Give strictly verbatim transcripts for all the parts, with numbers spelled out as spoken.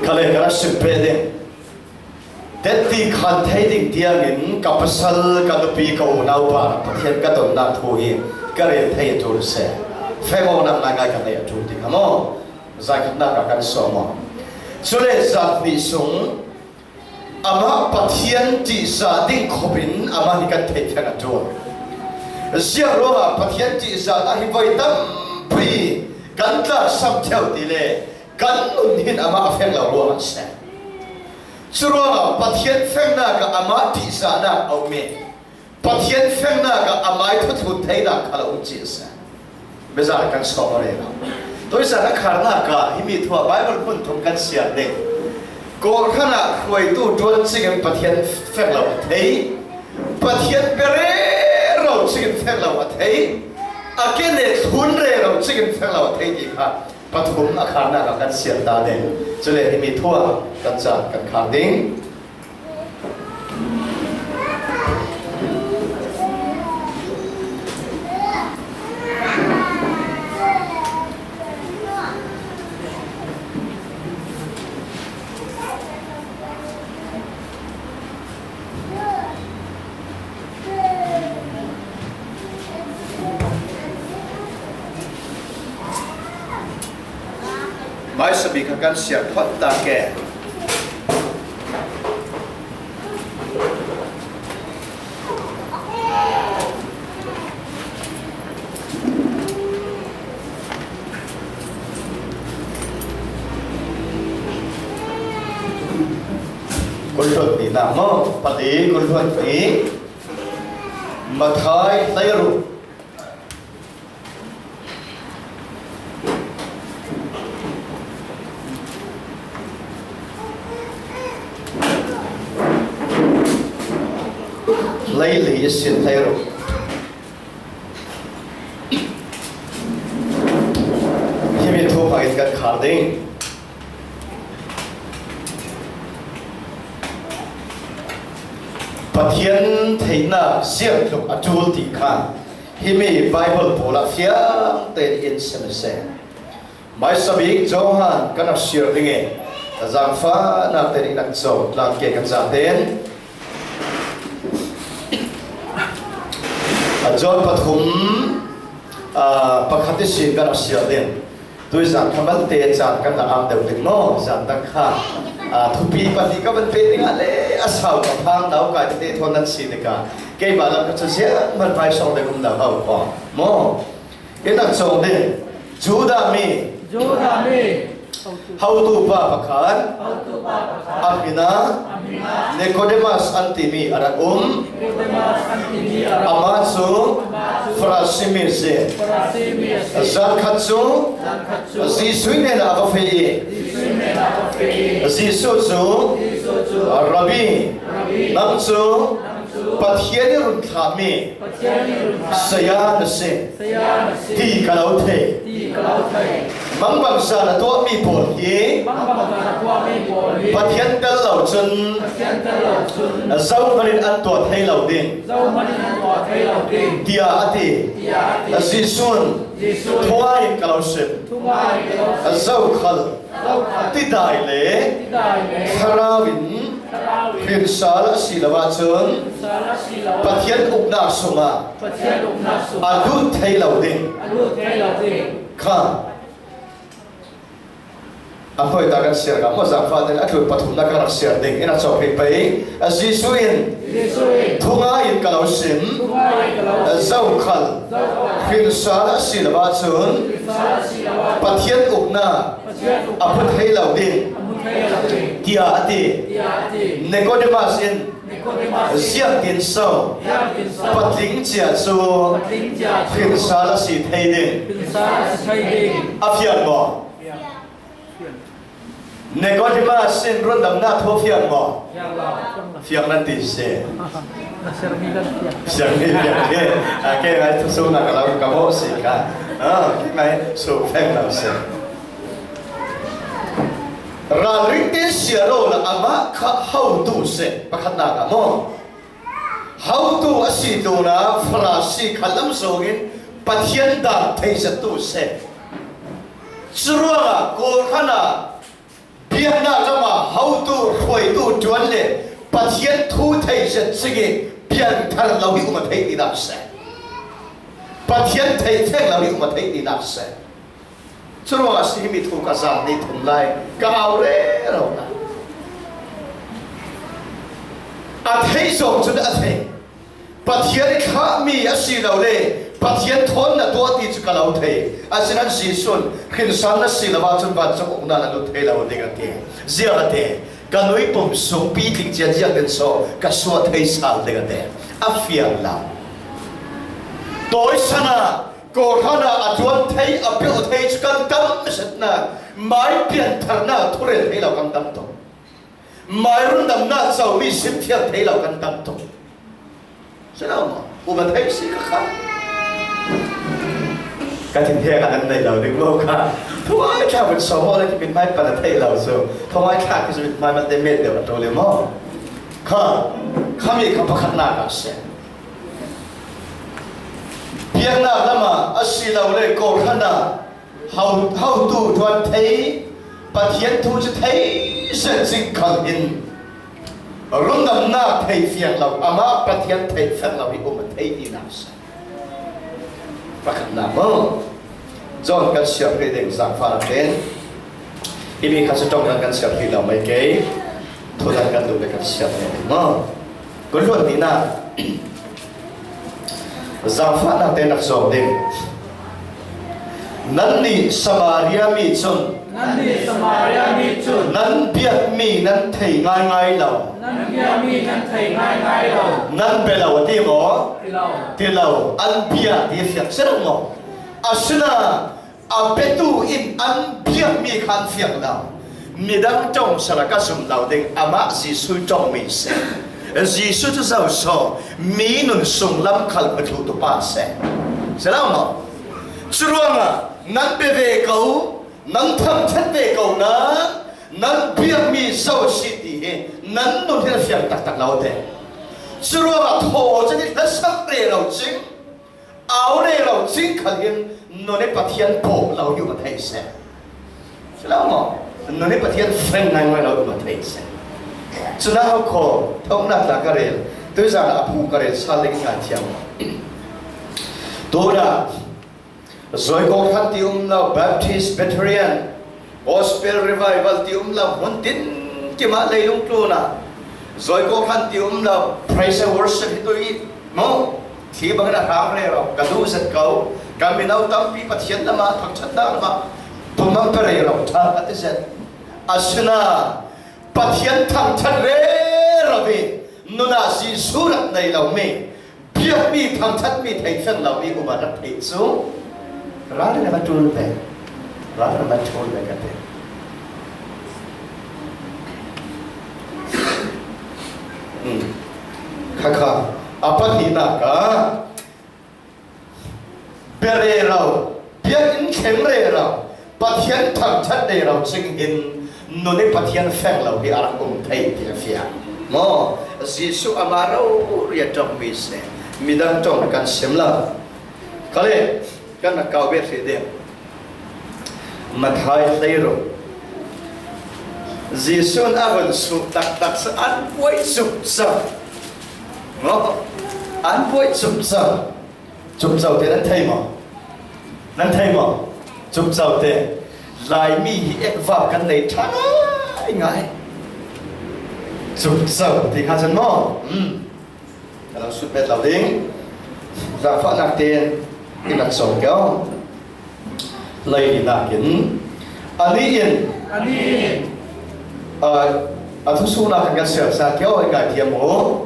Ka le ka ra sim pe ding. Tetti khan thei ding tiangin ka pasal, ka nupi, ka unaupa Pathian ka donnak thu hi ka rel thei a ṭul seh. Feng awknak ngaingai ka nei a ṭul ding a maw? Zai khatnak ah kan sawm aw. Cule zan hnih sung amah Pathian ṭihzah ding khopin amah hi kan theih feng a ṭul. Ziah ruangah Pathian ṭihzahna hi voi tampi kan tlarsam ṭheu ti le kan nun hin amah a feng lo ruangah seh. Curuangah Pathian fengnak ah amah ṭihzahnak a um i Pathian fengnak ah amai thuthlun theinak khal a um ci a seh. Mizan kan sawm a rei lo. Tuizan a kharnak ah himi thu ah Bible hmun thum kan siar ding. Kawhhran ah hruaitu ṭuan cingin Pathian feng lo a thei. Pathian pe rero cingin feng lo a thei. A ke le thlun rero cingin feng lo a thei ti kha pathum a kharnak ah kan siar ta ding. Cule himi thu ah kan caan kan khar ding. Hmaisabik kha kan siar phot ta ke. Kul hluan hnih na maw? Pali kul hluan hnih. Matthai hleiruk. Hleili a sin hleiruk. Himi thu hmangin kan khar ding. Pathian theihnak ziangtluk a ṭul ti kha himi Bible pawl ah fiang tein in sim a si. Hmaisabik Johan kan rak siar ding i, a zaangfahnak tein i rak co tlang ke kan zaten. A John pathum, aa, pakhat ihsin kan rak siar ding. Tuizan kha malte caan kan rak ang deuh ding maw? Zan dang kha, aa, thupi pahnih ka van pe ding ah le a sau ka phang naukai tete thawn nan si tikah keimah lam ka cu ziah hman hmaisawng deuh um lo hau kho maw? Hi nak cawng ding. Judah mi. Judah mi. Hotupa pakhat. Hotupa pakhat. A hmin ah. A hmin ah. Nicodemus an timi a rak um. Nicodemus an timi a rak um. Amah cu Farasi mi a si. Farasi mi a si. Zarhkhat cu. Zarhkhat cu. Jesuh hnenah a va feh i. Jesuh hnenah a va feh i. Jesuh cu. Jesuh cu. Rabbi. Rabbi. Nang cu. Nang cu. Pathian i run thlahmi. Saya na si ti ka lo thei. Mangbangza na tuahmi pawl hi Pathian tel lo cun zohman in an tuah thei lo ding, tiah a ti. Jesuh in, thungai in ka lo sim, zokhal tidai le thlarau in hrinsal a si lo ahcun Pathian uknak sungah a lut thei lo ding kha a hnuai ta kan siar ka maw? Zaangfahnak a tlun pathumnak kan rak siar ding in a cawk rih pei. Jesuh in, thungai in ka lo sim, zokhal hrinsal a si lo ahcun Pathian uknak a hmu thei lo ding, tiah a ti. Nicodemus in, ziangtin so patling cia cu hrinsal a si thei ding? A fiang maw? Nicodemus in rundamnak thu a fiang maw? Fiang nan ti si. Fiang ni fiang ni. A ke ngai thu sung nak ka lo ka maw si kha. A, ngai su feng lo si. Ralring tein siar awla amah kha hotu si, pakhatnak ah maw? Hotu a si tlunah Farasi khallam zongin Pathian dan theizettu si. Curuangah kawhhran ah biaknak Tuan le Pathian thu thei zet cik i piangthar lo hi um a thei ti nak se. Pathian thei feng lo hi um a thei ti nak se. Curuangah si himi thu ka zang ni thum lai ka au rero na. A thei zawng cun a thei. Pathian i thlahmi a si lo le Pathian thawn na tuah ti cu ka lo thei. Asinain Jesuh in hrinsan na si lo ahcun vancung uknak na lut thei lo ding a ti. Ziah a ti. Ka nui pum sung pitling cian ziangtin so ka suah thei sal ding a ti. A fiang lo. Tawisana kawhhran ah a ṭuan thei, a peuh thei cu kan tam zetnak, mai piantharnak thurel thei lo kan tam tuk. Mai rundamnak comi simfiang thei lo kan tam tuk. Si lo maw? Um a thei si ka kha. Ka thin he ka nan nei lo ding lo kha. Thungai thla vun sawm aw le kipit mai pan a thei lo cu. Thungai thla khi cu mit mai man te met deuh a ṭul i maw? Kha, khami kha pakhatnak ah si. Biaknak lamah a si lo le kawhhran ah ho, hotu ṭuan thei, Pathian thu cu thei zet cing khal in rundamnak thei fiang lo, amah Pathian thei fiang lo hi um a thei ti nak si. Pakhatnak maw? John kan siar hrih ding zaangfahnak tein, himi kha cu ṭongkam kan siar hrih lo mai ke, thudan kan duh le kan siar hrih ding maw? Kul hluan tinak. Zaangfahnak te nak zawng ding. Nannih Samaria mi cun, nannih Samaria mi cun nan biakmi nan thei ngaingai lo. Nan biakmi nan thei ngaingai lo. Nan bia lo a ti maw? Ti lo. Ti lo. An bia ti a fiang si lo maw? Asinain a biatu in an biakmi kha an fiang lo. Midang ṭongkam a ka zum lo ding, amah Jesuh ṭongmi si. Jesuh cu zo so, mi nun sunglam khal hmuthluhtu pa si. Si lo maw? Curuangah nan bia ve ko, nan thangṭhat ve ko nain, nan biakmi zo a si ti hi nan nun hi a fiang taktak lo te. Curuangah thaw cun i hlasak rero cing. Au rero cing khal hin nun i Pathian pawh lo hi um a thei seh. Si lo maw? Nun i Pathian feng ngaingai lo hi um a thei seh. Cun a hau kho, thoknak tla ka rel, tuizan a phu ka rel sal ding ngai thiam maw? Tuna, Zawikawk hran ti um lo, Baptist, Presbyterian, Gospel Revival ti um lo, hmun tin kim ah leilung tlun ah Zawikawk hran ti um lo, praise and worship hi tu i maw? Thli bangin a hrang rero, ka duh zet ko, ka mino tampi Pathian lamah, thangṭhatnak lamah, pumang pe rero, ṭha ka ti zet. Asinain Pathian thangṭhat rero i nun ah Jesuh rak nei lomi, biakmi thangṭhatmi thei fiang lomi um a rak theih cu ralring a va ṭul ve, ralring a va ṭul ve ka ti. Um. Khakha a pahnihnak ah bia rero, biakinn thleng rero, Pathian thangṭhat rero cing hin nun i Pathian feng lo hi a rak um thei ti a fiang. Maw, Jesuh amah rori a ṭongmi si, midang ṭong kan sim lo. Kale, kan rak kau ve hrih ding. Matthai hleiruk. Jesuh in a vun suk taktak si an buai cukcau. Maw, an buai cukcau. Cukcau te nan thei maw? Nan thei maw? Cukcau te. Laimi hi ekva kan nei ṭha ngaingai. Cukcau ti kha cun maw? Um. Ka lo sut bet lo ding. Zaangfahnak tein i rak cawng kio. Lei linak in. Anih in. Anih in. Ah, a thusuhnak kan kan siar sa kio i ngai thiam u.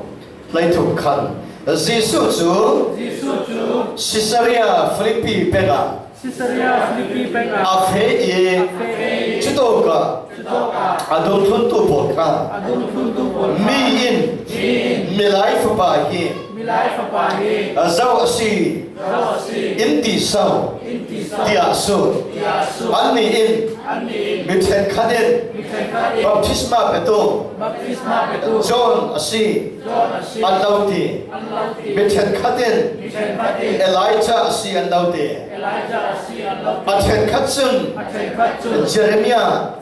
Hleithum khan Jesuh cu Jesuh cu Caesarea Philippi peng ah Caesarea Philippi peng ah a feh i a feh i cutawk ah cutawk ah a dungthluntu pawl kha a dungthluntu pawl kha mi in mi in milai fapa hi milai fapa hi a zo a si zo a si in ti so in ti so tiah a sut tiah a sut annih in annih in mi ṭhenkhat in mi ṭhenkhat in baptisma petu baptisma petu John a si John a si an lo ti an lo ti mi ṭhenkhat in mi ṭhenkhat in Elijah a si an lo ti A ṭhenkhat cun Jeremiah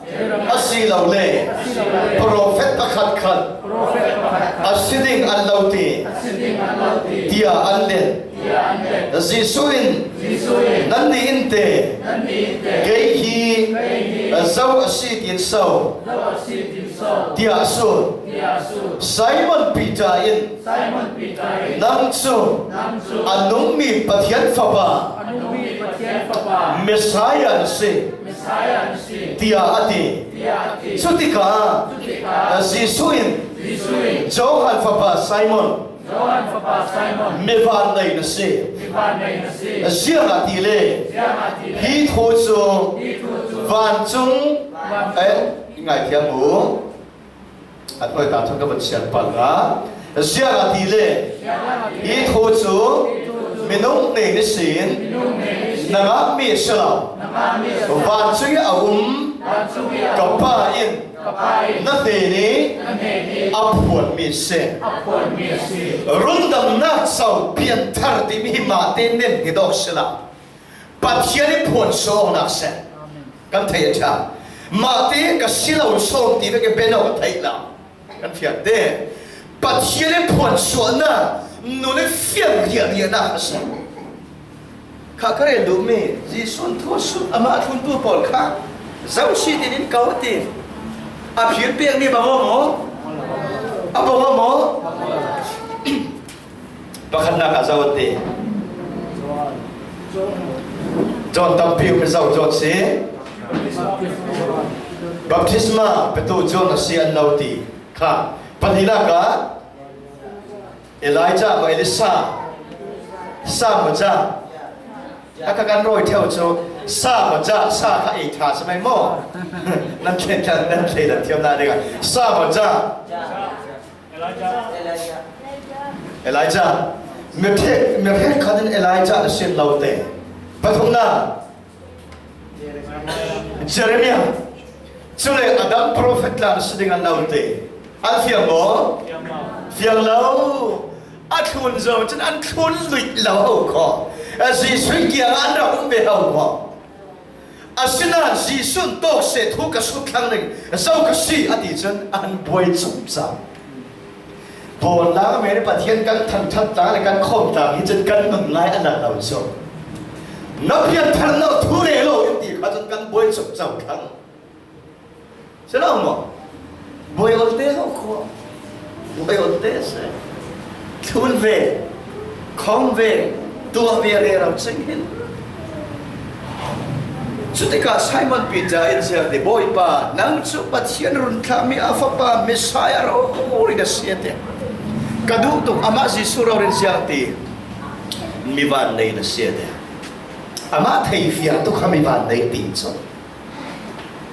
a si lo le profet pakhatkhat a si ding an lo ti, tiah an len. Jesuh in, "Nannih in teh kei hi zo a si tin so?" tiah a sut. Simon Peter in, "Nang cu a nungmi Pathian Fapa Messiah na si," tiah a ti. Cutikah Jesuh in, "Johan fapa Simon, mi vannei na si. Ziangahtile hi thu cu vancung," eh, i ngaithiam u. A hnuai ta thawk ka van sian pah hna. "Ziangahtile hi thu cu minung hnen ihsin na ngakmi a si lo. Vancung i a um ka Pa in na hnenih a phuanmi a si." Rundamnak co pianthar timi hi mah te nen hi dawk si lo. Pathian i phuan suahnak si. Kan theih a ṭha. Mah te ka si lo sawm ti vek i ben awk a theih lo. Kan fiang te. Pathian i phuan suahnak nun i fiang riahriahnak a si. Kha ka rel duhmi Jesuh thu a sut, amah a thluntu pawl kha zo si tin in ko a ti. A phir pekmi bang aw maw? A bang aw maw? Pakhatnak ah zo an ti. John tampi um i zo John si. Baptisma petu John a si an lo ti kha. Pahnihnak ah Elijah maw, Elisha, sa maw, Jah? A kha kan rawi ṭheu cu sa maw, Jah, sa kha ei ṭha si mai maw? Nan thlen, nan thlen thiamnak dingah sa maw, Jah? Elijah. Mi ṭhek, mi hrekkhat in Elijah na si an lo te. Pathumnak, Jeremiah. Cule a dang profet tla na si ding an lo te. An fiang maw? Fiang lo. A thlun zo cun an thlun luih lo ho kho. Jesuh kiangah an rak um ve ho kho. Asinain Jesuh in tawk seh, thu ka sut thlang ding, zo ka si, a ti cun an buai cumcang. Pawl lak men Pathian kan thangṭhat tlang le kan khawm tlang hi cun kan nun lai a lang lo cu. Na piantharnak thu rel aw in ti kha cun kan buai cumcang thlang. Si lo maw? Buai olte ho kho. Buai olte si. Thlun ve, khawm ve, tuah ve rero cing hin. Cutikah Simon Peter in ziang ti, "Bawipa, nang cu Pathian run thlahmi a fapa Messiah rori na si," a ti. "Ka duh tuk, amah Jesuh rori in ziang ti, mi vannei na si," a ti. Amah thei fiang tuk kha mi vannei ti cu.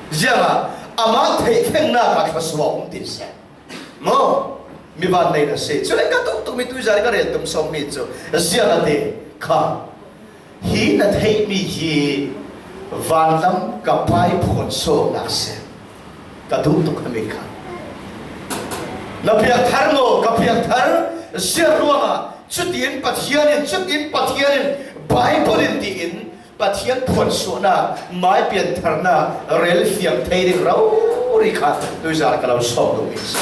Ziangah amah theih fengnak ah thluasuah um ti si. Maw? Mi vannei na si. Cule ka duh tukmi tuizan ka rel tum sawmmi cu ziang a ti kha. Hi na theihmi hi vanlam ka Pa i phuan suahnak si. Ka duh tuk a mi kha. Na piangthar maw? Ka piangthar. Ziang ruangah cutin Pathian in, cutin Pathian in, Baibal in tiin Pathian phuansuahnak, mai piantharnak rel fiang thei ding rori kha tuizan ka lo sawm duhmi si.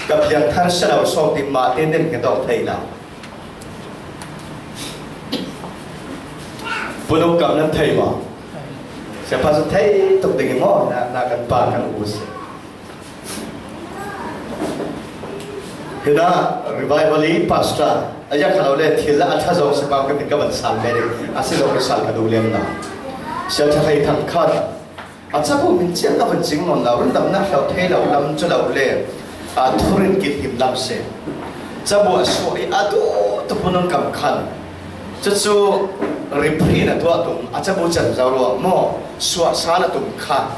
Ka piangthar si lo sawm ti mah te nen ka dawk thei lo. Punuk kam nan thei maw? Siapa cu thei tuk ding i maw? Na, na kan pa kan u si. Hinah revival i pastor a ziang kha lo le thil a ṭha zong si pau ka min ka van sang ve ding a si lo, ka sal ka duh liam lo. Sia ṭha hlei thang khan a cabu min ciang ka van cing nawn lo, rundamnak hlo thei lo lam cu lo le, aa, thurin kilhim lam si. Cabu a suah i a duh tuk hmun kam khan cucu ripri na tuah tum a cabu can zo ruang maw suah sal a tum kha.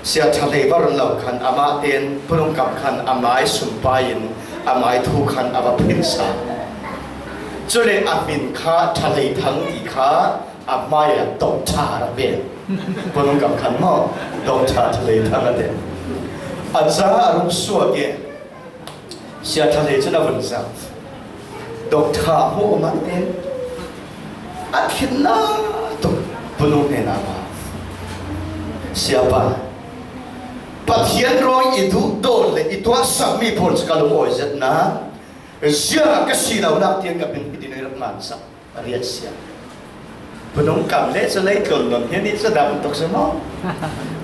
Sia ṭha hlei va run lo khan amah tein punung kam khan a mai sumpai in a mai thu khan a va phin sa. Cule a hmin kha ṭha hlei thang ti kha a hmai ah doctor a pek. Punung kam khan maw doctor ṭha hlei thang a ti. A ca a rung suak i Sia ṭha hlei cun a vun zak. Doctor hmuh um ah te. A thinna tuk Pu Nu hnenah a, Siapa, Pathian ruang i duhdawn le i tuahsak mi pawl cu ka lungawi zetnak, ziangah ka si lonak tiang ka hming hi ding i rak ngan sak a rian sia. Pu Nu kam le cu leitlun nun hi nih cu dam tuk si maw?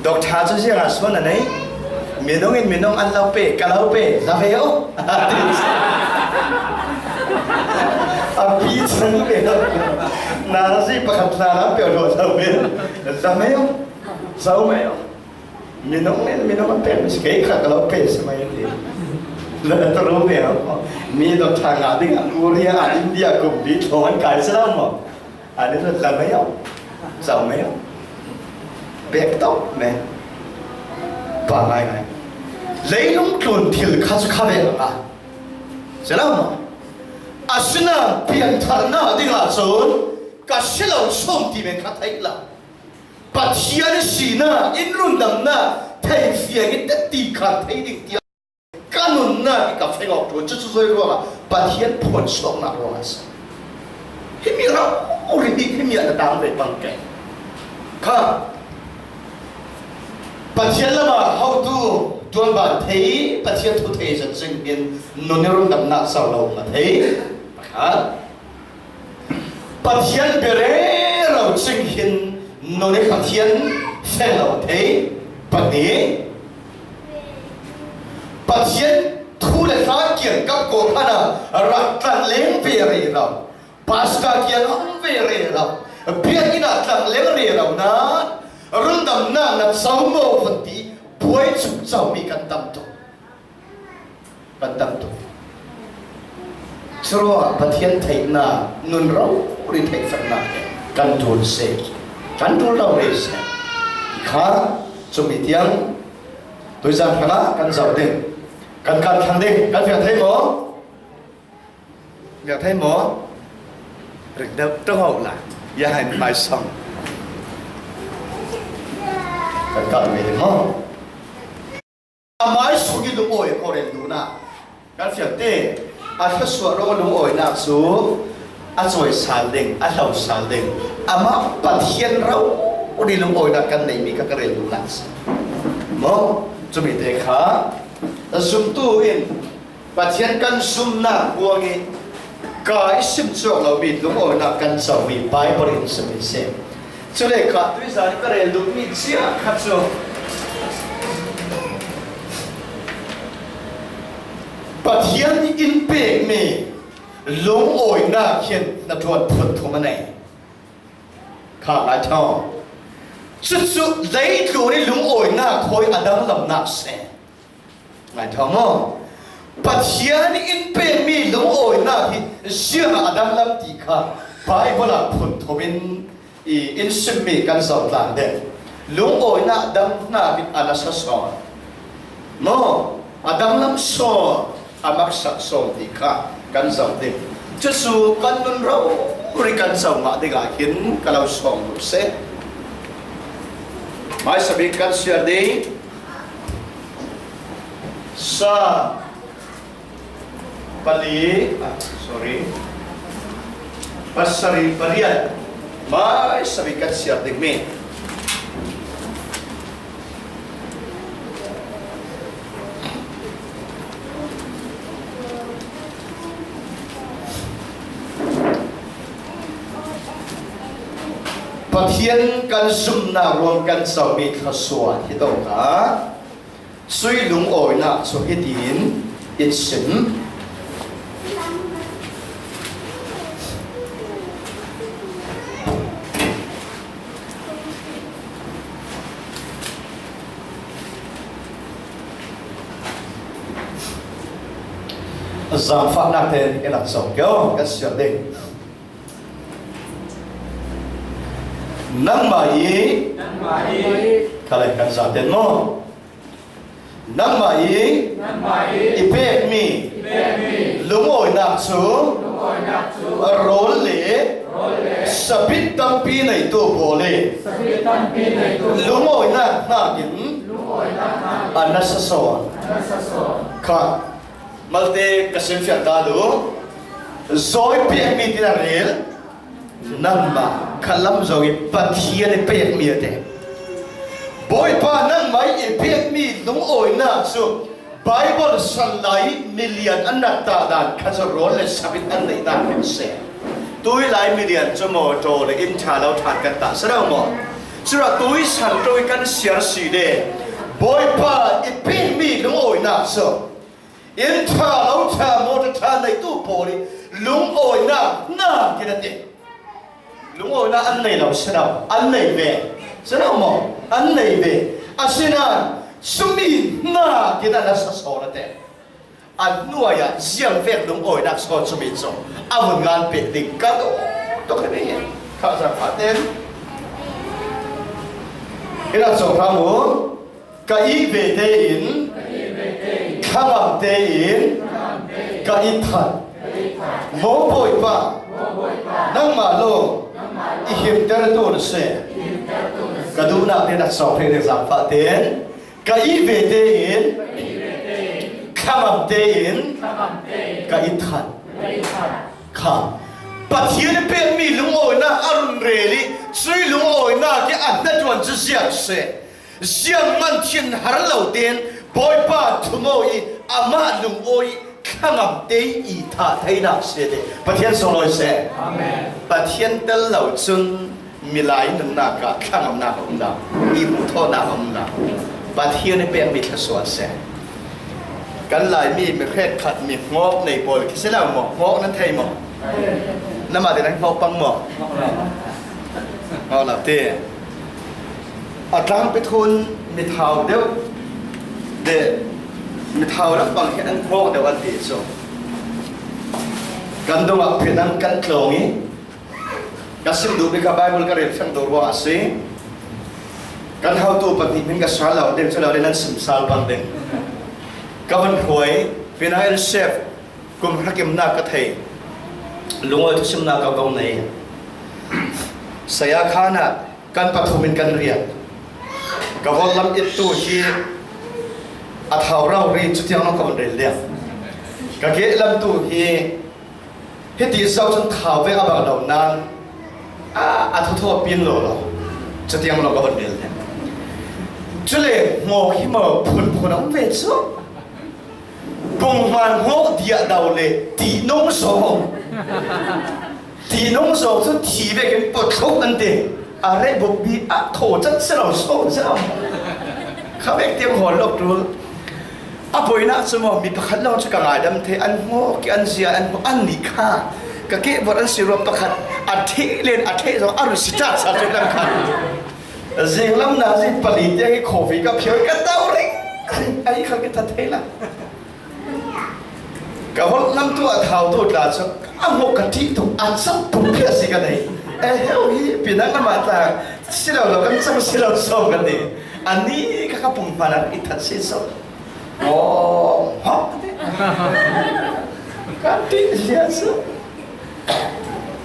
Doctor cu ziangah suan a nei? Minung in minung an lo pe, ka lo pe, za ve aw. A pi chan ve lo. Nazi pakhat hna lam pe lo, za ve. Za ve aw. Zo ve aw. Minung in minung an pek mi si, kei kha ka lo pe si mai ti. La ta ru ve aw. Mi doctor ngah ding an Korea, an India kum bi thawng an kai si lo maw? Ani tu za mai aw, za mai aw. Pek tawk mai. Pa ngai ngai. Leilung tlun thil kha cu kha ve a. Si lo maw? Asinain piangtharnak dingah cun ka si lo chum ti men kha theih lo. Pathian sinak in rundamnak thei fiang i tetti kha thei ding tiang. Ka nunnak i ka feng awk ṭuan cucu zoi ruangah Pathian phuansuaknak ruangah a si. Himi rori hi, himi ah na tang ve bang ke. Kha Pathian lamah hotu ṭuanban thei, Pathian thu thei zat zing in nun i rundamnak co lo ma thei. Pakhat. Pathian bia rero cing hin nun i Pathian fel lo thei. Pahnih, Pathian thu le hla kiangkap kawhhran ah rak tlangleng ve rero, pastor kiang a um ve rero, biakinn ah tlangleng rero nain rundamnak na co maw vun ti buai cungcomi kan tam tuk. Kan tam tuk. Curuangah Pathian theihnak nun rori theihfahnak kan ṭul seh, kan ṭul lo rih seh. Kha cumi tiang tuizan hrangah kan zoh ding, kan kan thlang ding, kan fiang thei maw? Fiang thei maw? Rik deuh ṭong hau la, ya hai mai song. Kan kan ve ding maw? Amai sung i lungawi ko rel duhnak kan fiang te. A thluasuah ruang lungawinak cu a cawi sal ding, a hlo sal ding. Amah Pathian rori lungawinak kan neihmi kha ka rel duhnak si. Maw? Cumi te kha zumtu in Pathian kan zumnak buang i ka i sim cuak lomi lungawinak kan comi Baibal in sim i si. Cule kha tuizan ka rel duhmi cia kha cu Pathian in pekmi lungawinak hin na ṭuan phun thum a nei. Kha ngai ṭhawng. Cucu leitlun i lungawinak hawi a danglamnak si. Ngai ṭhawng maw? Pathian in pekmi lungawinak hi ziangah a danglam ti kha Baibal ah phun thum in i in simmi kan zoh tlang deuh. Lungawinak dang hna in a nasa sawn maw? A danglam sawn, a maksak sawn ti kha kan zoh ding. Cucu kan nun rori kan zoh ngah dingah hin ka lo sawm duh seh. Hmaisa bik kan siar ding. Sa pali, ah, sorry. Pasarih pariat. Hmaisa bik kan siar ding mi. Pathian kan zumnak ruang kan comi thluasuah hi dawh ka. Cuih lungawinak cu hitin in sim. Zaangfahnak tein i rak zoh ko, kan siar ding. Nangmah i, nangmah i, khalei kan zaten maw? Nangmah i, nangmah i, i pekmi, i pekmi, lungawinak cu, lungawinak cu, rawl le, rawl le, sabit tampi neitu pawl i, sabit tampi neitu, lungawinak hnakin, lungawinak hnakin, a nasa sawn, a nasa sawn. Kha malte ka simfiang ta duh. Zawi pekmi tin a rel. Nangmah khat lam zong i Pathian i pekmi a te. Bawipa, nangmah i pekmi lungawinak cu Baibal san lai milian an rak tahdan kha cu rawl le sabit an neihnak kan si. Tui lai milian cu mawṭaw le inn ṭha lo ṭhan kan tah si lo maw? Curuah tui san ṭawi kan siar si le Bawipa i pekmi lungawinak cu inn ṭha lo ṭha mawṭaw ṭha neitu pawl i lungawinak hna khin a ti. Lungawinak an nei lo si lo, an nei ve. Si lo maw? An nei ve. Asinain cumi hna khin a nasa sawn a ti. A hnuai ah ziangvek lungawinak sawn cumi cu a vun ngan peh ding ka duh tuk hi. Kha zaangfah tein i rak co hram u. Ka ih ve tein, thlangam tein ka i that. Maw Bawipa, nangmah lawng i himtertu na si. Ka duhnak tein a cawk hrih ding zaangfah tein ka ih ve tein, thlangam tein ka i that. Kha Pathian i pekmi lungawinak a run rel i cui lungawinak i a hnaṭuan cu ziak si. Zianghman thinhar lo tein Bawipa thumaw i amah lungawi thlangam te i thah theinak si ti Pathian sunglawi seh. Amen. Pathian tel lo cun milai nunnak ah thlangamnak a um lo, i hmuhthawhnak a um lo. Pathian i pekmi thluasuah seh. Kan Laimi mi hrekkhat mi hngawk nei pawl khi si lo maw? Hngawk nan thei maw? Namah te nan hngawk pang maw? Hngawk lo ti. A tlangpi thun mithau deuh le mithau rak bang hi an hngawk deuh an ti cu kan dongah phin an kan tlawng i ka sim duhmi kha Bible ka rel fiang duh ruang a si. Kan hotu pahnih hmin ka sal lo ding cu lo ding nan sim sal pang ding. Ka van hruai pina el chef Kum hrakimnak ka thei, lungawi thusimnak ka vong nei. Saya khan ah kan pathum in kan rian. Ka vawlei lam ittu hi a thau rori cutiang lawng ka vun rel liang. Ka kehlamtu hi hiti zoh cun thau ve a bang lo nain a, a thawthaw pin lo lo cutiang lawng ka vun rel liang. Cule hngawk hi maw phunphun a um ve cu. Pumhman hngawh diahdo le tihnung zawng. Tihnung zawng cu thi vekin puatthluk an ti. A rehbuk bi a thaw cat si lo, sawm si lo. Kha vek tiang hawl lo ṭul. A buainak cu maw, mi pakhat lawng cu ka ngaidam thei. An hngawh ki an zia, an hngawh, an nih kha. Ka kehbor an si ruah pakhat a thih len a theh zawng a run si ṭhat sa cu lam kha. Zinglam nazi pali tiang i coffee ka phiau i ka tau ring. Ai kha ka that thei la. Ka holh lamtu a thau tu tla cu a hmuh ka ṭih tuk a cam tuk phia si ka nei. Eh, heu hi pinang amah tla si lo lo kan cam si lo sawm ka ti. Ani ka ka pung hmanh ah i that si so. Aw, hawk ka ti. Ka ṭih zia cu.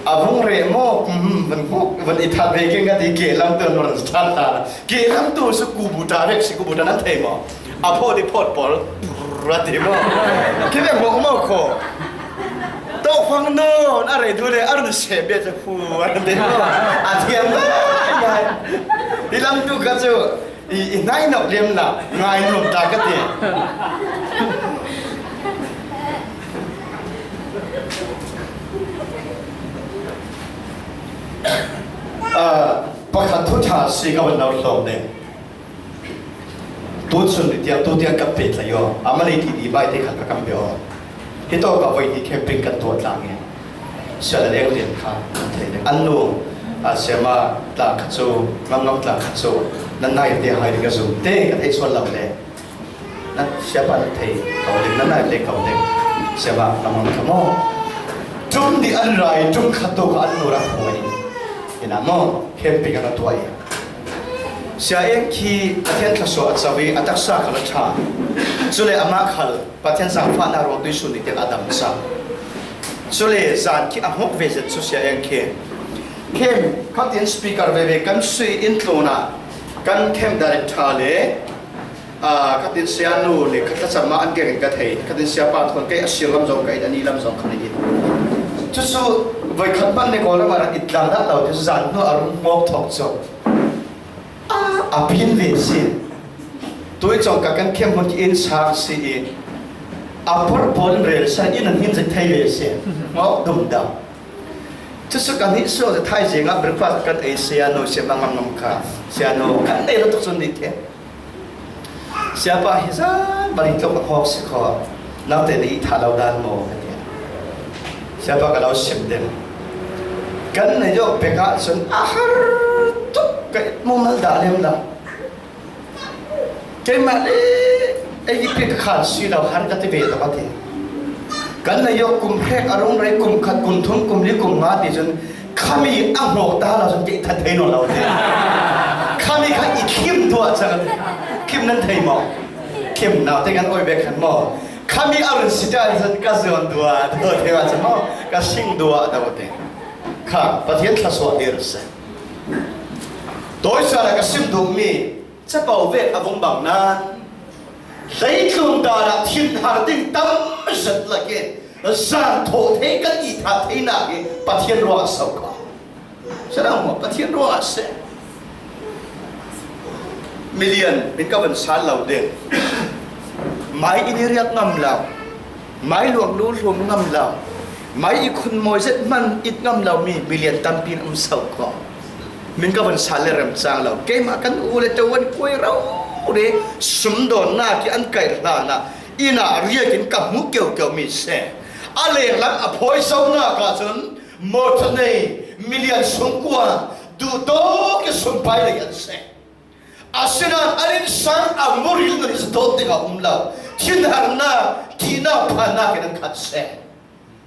A vung reh maw? Hmm, van hmuh, van i that ve keng ka ti, kehlamtu an van that hna. Kehlamtu cu kubuta vek si, kubuta nan thei maw? A phawt i phawt pawl, ra ti maw? Khi vek maw, maw kho. Tawhfang nawn a rei tu le, a run seh bia cu fu, a run ti maw? A thiam ngai ngai. Hi lamtu ka cu, I, i hnainop liam la, ngai nuam ta ka ti. Ah, pakhat thu ṭha si ka van lo hlawm ding. Tu chun ni tiang, tu tiang kan pehtlai aw. A mani ti ni bai te khat ka kan pe aw. Hi tawk ah voi hnih camping kan tuah tlang i Sialaleng rian kha kan thei ding. An nu, a, Siama tla kha cu, Ngamngam tla kha cu, nan nai te hai ding ka zum te ka thei sual lo le. Nan siapa nan thei ko ding, nan nai te ko ding. Siama Ngamngam kha maw? Ṭum nih an ra i ṭum khat tu kha an nu rak hmuh i. Ina maw? Camping a ka tuah i. Sia Eng khi Pathian thluasuah a co i a taksa khal a ṭha. Cule amah khal Pathian zaangfahnak ruang tuihsun nih tiang a dam cang. Cule zan khi a hmuh ve zet cu Sia Eng khi. Khem, khatin speaker veve kan sui in tlunah kan khem director le, aa, khatin sia nu le khat thlacam ah an keng in ka thei. Khatin sia pa thawn kei a sir lam zong ka it, a ni lam zong khan a it. Cucu Voi khat hmanh nih Kawlram ah rak i tlang dah lo ti cu zan hnu a rung ngawk thawk cu a, a pin ve si. Tui cawngka kan khem hmun khi in chak si i a por pawl in rel sa in an hin zik thei ve si. Ngawk dum dah. Cucu kan hnih suak thaizing ah breakfast kan ei, sianu siam a ngamngam kha, sianu kan nei lutuk cun ni the. Siapa hi zan bari tluk a hawk si kho, nangte na i thah lo dan maw ka ti. Siapa ka lo sim ding. Kan na yawk pek ah cun a har tuk ka i mumal dah lem lo. Keimah le ei i pek khan si lo, har ka ti ve tuk a ti. Kan na yawk kum hrek a rung rei, kum khat, kum thum, kum li, kum nga ti cun khami a hnawk ta lo cun kei that thei nawn lo ti. Khami kha i thlim duah cang a ti. Thlim nan thei maw? Thlim naute kan awi ve khan maw? Khami a run si ta cun ka zuam duah do thei ah cun maw? Ka sing duah do ti. Kha Pathian thluasuah dir si. Tawi sa ka sim duhmi capo vek a vung bang nan, leitlun dan ah thinhar ding tam zet lak i zan thawh thei kan i that theinak hi Pathian ruangah so kho. Saram maw, Pathian ruangah si. Milian min ka van sal lo ding. Mai in i riak ngam lo. Mai luang lu hlum ngam lo, mai i khun mawi zet hman it ngam lomi milian tampi an um so kho. Min ka van sal le remcang lo. Keimah kan u le ṭo an kuai rori, sumdawnnak i an kaih hlanah inn ah riak in ka hmuh keukeu mi si. A lenglam a phawi zonak ahcun motor nei milian sungkua duhtawk i sumpai lei an si. Asinain an innsang a muril nun i dawt ding a um lo. Thinharnak, thihnak, phannak in an khat seh.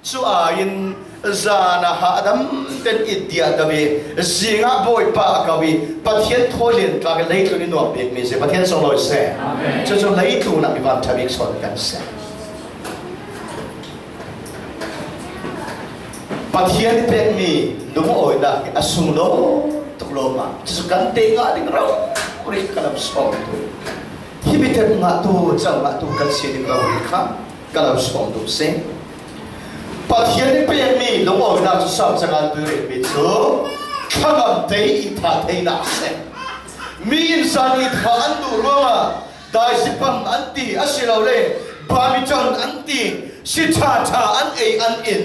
Cu aiin zan a hahdam ten i diah do i, zing ah Bawipa a ko i, Pathian thawi lian tlak i leitlun i nuam bikmi si, Pathian sunglawi seh. Amen. Cucu leitlun ah mi vanṭha bik sawn kan seh. Pathian i pekmi lungawinak hi a sunglawi tuk lawmah. Cucu kan te ngah ding rori ka lo sawm tuk. Hi mi ṭhep ngahtu, co ngahtu kan si ding rori kha ka lo sawm tuk si. Pathian i pekmi lungawinak cu Saam cakan tu rihmi cu thlangam te i thah theinak si. Mi in zan i thah an duh ruangah daisipam an ti, asilole badminton an ti, si ṭha ṭha an ei an in,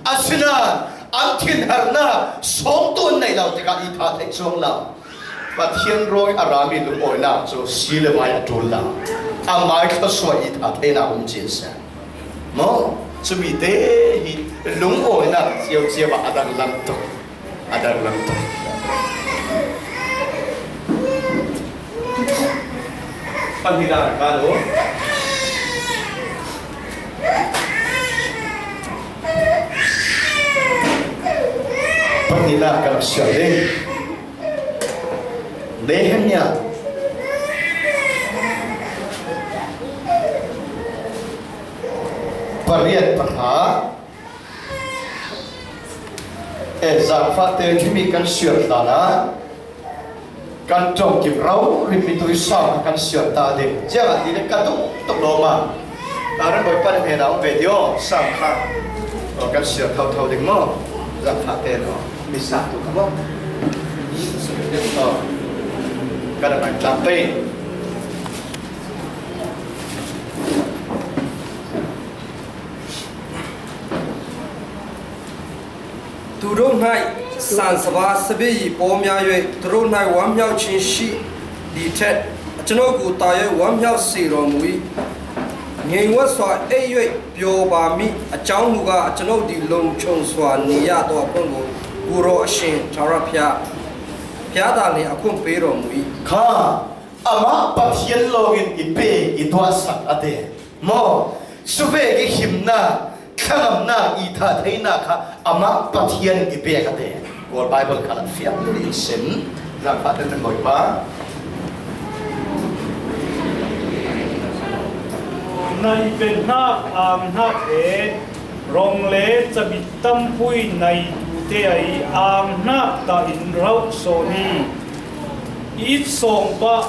asinain an thinharnak sawngtu an neih lo tikah i thah theih cuang lo. Pathian rawi a rami lungawinak cu si le vai a ṭul lo. Amai thluasuah i thah theinak um cin seh. Maw? Cumi te hi lungawinak cio cio ah a danglam tuk. A danglam tuk. Pahnihnak ka lo. Pahnihnak ka lo siar ding. Nehemiah pariat pahra. Eh, zaangfahte himi kan siar hlanah kan ṭongkim rori mi tu i sau kan siar ta ding. Ziangahtile ka duh tuk lawmah. Aaron Bawipa nih hnenah um ve dio, Saam kha. Aw, kan siar thotho ding maw? Zaangfahte nih mi sang tu kha maw? Aw, kan a ngaih tlak pei. သူတို့၌ဆန်စပါး၊ စပျစ်ရည်ပေါများ၍ သူတို့၌ဝမ်းမြောက်ခြင်းရှိသည်ထက်၊ အကျွန်ုပ်ကိုသာ၍ ဝမ်းမြောက်စေတော်မူ၏။ ငြိမ်ဝပ်စွာအိပ်၍ ပျော်ပါမည်။ အကြောင်းမူကား၊ အကျွန်ုပ်သည် လုံခြုံစွာနေရသောအခွင့်ကို ကိုယ်တော်အရှင်ထာဝရဘုရား၊ ဘုရားသခင်သည် အခွင့်ပေးတော်မူ၏။ Kha, amah Pathian lawngin i pe, i tuahsak a ti. Maw? Suvek i himnak, thlangamnak, i thah theinak kha amah Pathian in i pek a ti. Kawl Bible kha fiang dul in sim. Zaangfah tein kan Bawipa. Na i pehnak ang hnak he rong le cabit tampui na i tute ai ang hnak ta in rauh sawn i, i it sawng pah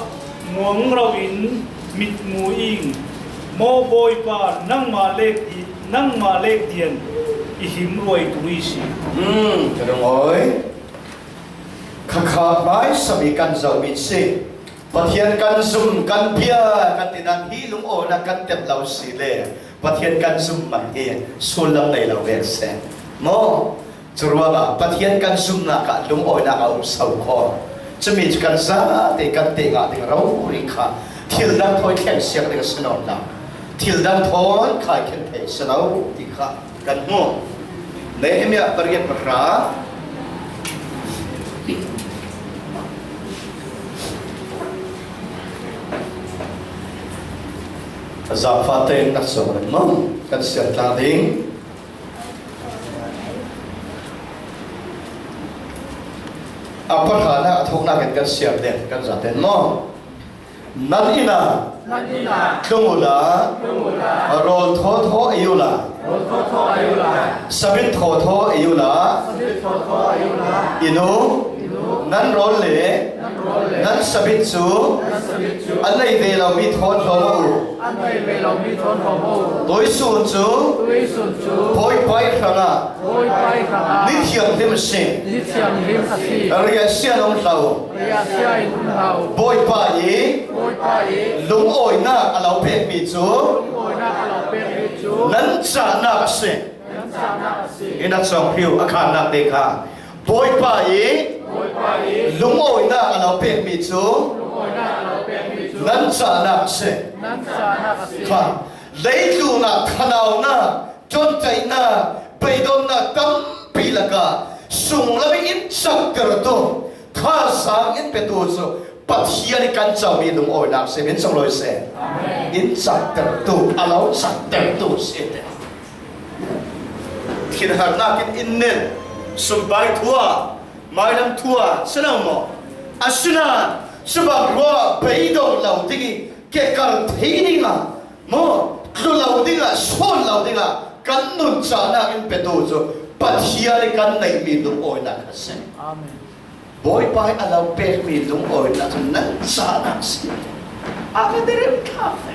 muang rauh in mit mu ing. Maw Bawipa, nangmah lek i, nangmah lek dian Him ruai tu i si. Hmm, ka lungawi. Khakha hmaisa mi kan zomi si. Pathian kan zum, kan bia, kan tinan hi lungawinak kan tep lo si le. Pathian kan zum man hi sullam nei lo ve se. Maw? Curuangah Pathian kan zumnak ah lungawinak a um so khaw. Cumi cu kan zate kan te ngah ding rori kha thil dang thawi thleng siak ding a si nawn lo. Thil dang thawn khai khen thei a si lo ti kha kan hmu. Nehemiah pariat pahra. A zaangfahte in nak sawm kan maw? Kan siar tlang ding. A pahra nak a thawknak in kan siar ding kan zate in maw? Nan inn ah Nan inn ah tlung uhla, tlung uhla, rawl thawthaw ei uhla, rawl thawthaw ei uhla, sabit thawthaw ei uhla, sabit thawthaw ei uhla, i nu, i nu, nan rawl le, nan rawl le, nan sabit cu, nan sabit cu, an nei ve lomi thawn hlawm uh. An nei ve lomi thawn hlawm uh. Tuisun cu, tuisun cu, Bawipa ih hrangah, Bawipa ih hrangah, ni thianghlim a si. Ni thianghlim a si. Riahsia in um hlah uh. Riahsia in um hlah uh. Bawipa ih, Bawipa ih, lungawinak a lo pekmi cu, lungawinak a lo pekmi cu, nan cahnak a si. Nan cahnak a si. In a cawng hriu a khannak te kha. Bawipa ih, Bawipa ih, lungawinak a lo pekmi cu, lungawinak a lo pekmi cu, nan cahnak a si. Nan cahnak a si. Kha, leitlun ah thanaunak, ṭuanṭaihnak, beidonnak tampi lakah sunglam in caktertu thazaang in petu cu Pathian ih kan comi lungawinak si. Min sunglawi seh. Amen. In caktertu, a lo caktertu si. Thinharnak in in nen, sumpai thu ah, mailam thu ah, si lo maw? Asinain cubang ruah beidong lo ding ih kekar thei dingah, maw, tlu lo dingah, sawn lo dingah kan nun cahnak in petu cu Pathian ih kan neihmi lungawinak a si. Amen. Bawipa ih a lo pekmi lungawinak cu nan cahnak a si. A ka derem thlak ve.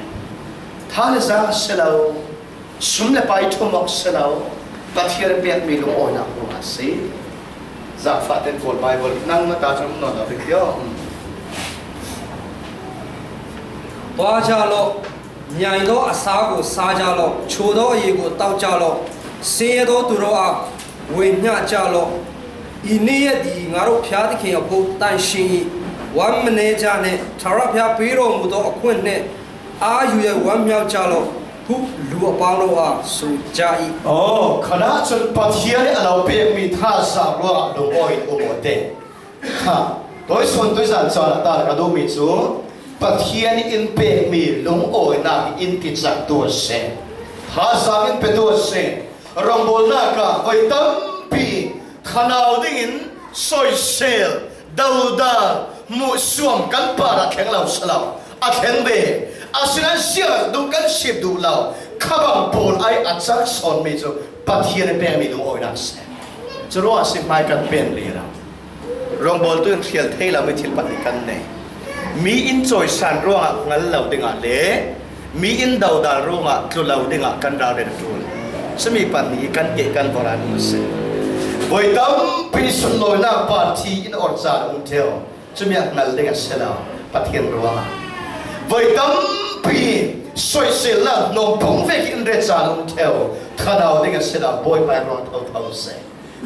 Tha le zang a si lo, sum le pai ṭhum awk si lo, Pathian pekmi lungawinak ruangah a si. Zaangfahten Kawl Baibal nang na ta cu um nawn lo dik tio. သွားကြလော့။ မြိုင်သောအစာကိုစားကြလော့။ ချိုသောအရည်ကိုသောက်ကြလော့။ ဆင်းရဲသောသူတို့အား ဝေမျှကြလော့။ ဤနေ့ရက်သည် ငါတို့ဘုရားသခင်အဖို့ သန့်ရှင်း၏။ ဝမ်းမနည်းကြနှင့်။ ထာဝရဘုရားပေးတော်မူသောအခွင့်နှင့် အားယူ၍ ဝမ်းမြောက်ကြလော့ဟု လူအပေါင်းတို့အား ဆိုကြ၏။ Aw, khanah cun Pathian ih a lo pekmi thazaang ruangah lungawi in um awte. Kha, tuisun tuizan caan ah tar ka duhmi cu Pathian ih in pekmi lungawinak in kicaktu a si. Thazaang in petu a si. Rawngbawlnak ah voi tampi thanau dingin soisel, dodal, hmuhsuam kan parah thleng lo si lo. A thleng ve. Asinain ziar duh kan sip duh lo. Khabang pawl ai a cak sawnmi cu Pathian ih pekmi lungawinak a si. Curuangah a si hmai kan pen rero. Rawngbawltu in hrial thei lomi thil pahnih kan nei. Mi in cawisan ruangah hngal lo dingah le mi in dodal ruangah tlu lo dingah kan ralrin a ṭul. Cumi pahnih kan keh kan vorh a si. Voi tampi sunlawinak party in orh caan a um ṭheo. Cumi a hngal ding a si lo, Pathian ruangah. Voi tampi soiselnak hnawm phung vek in ret caan a um ṭheo. Thanau ding a si lo, Bawipa ih ruang thotho a si.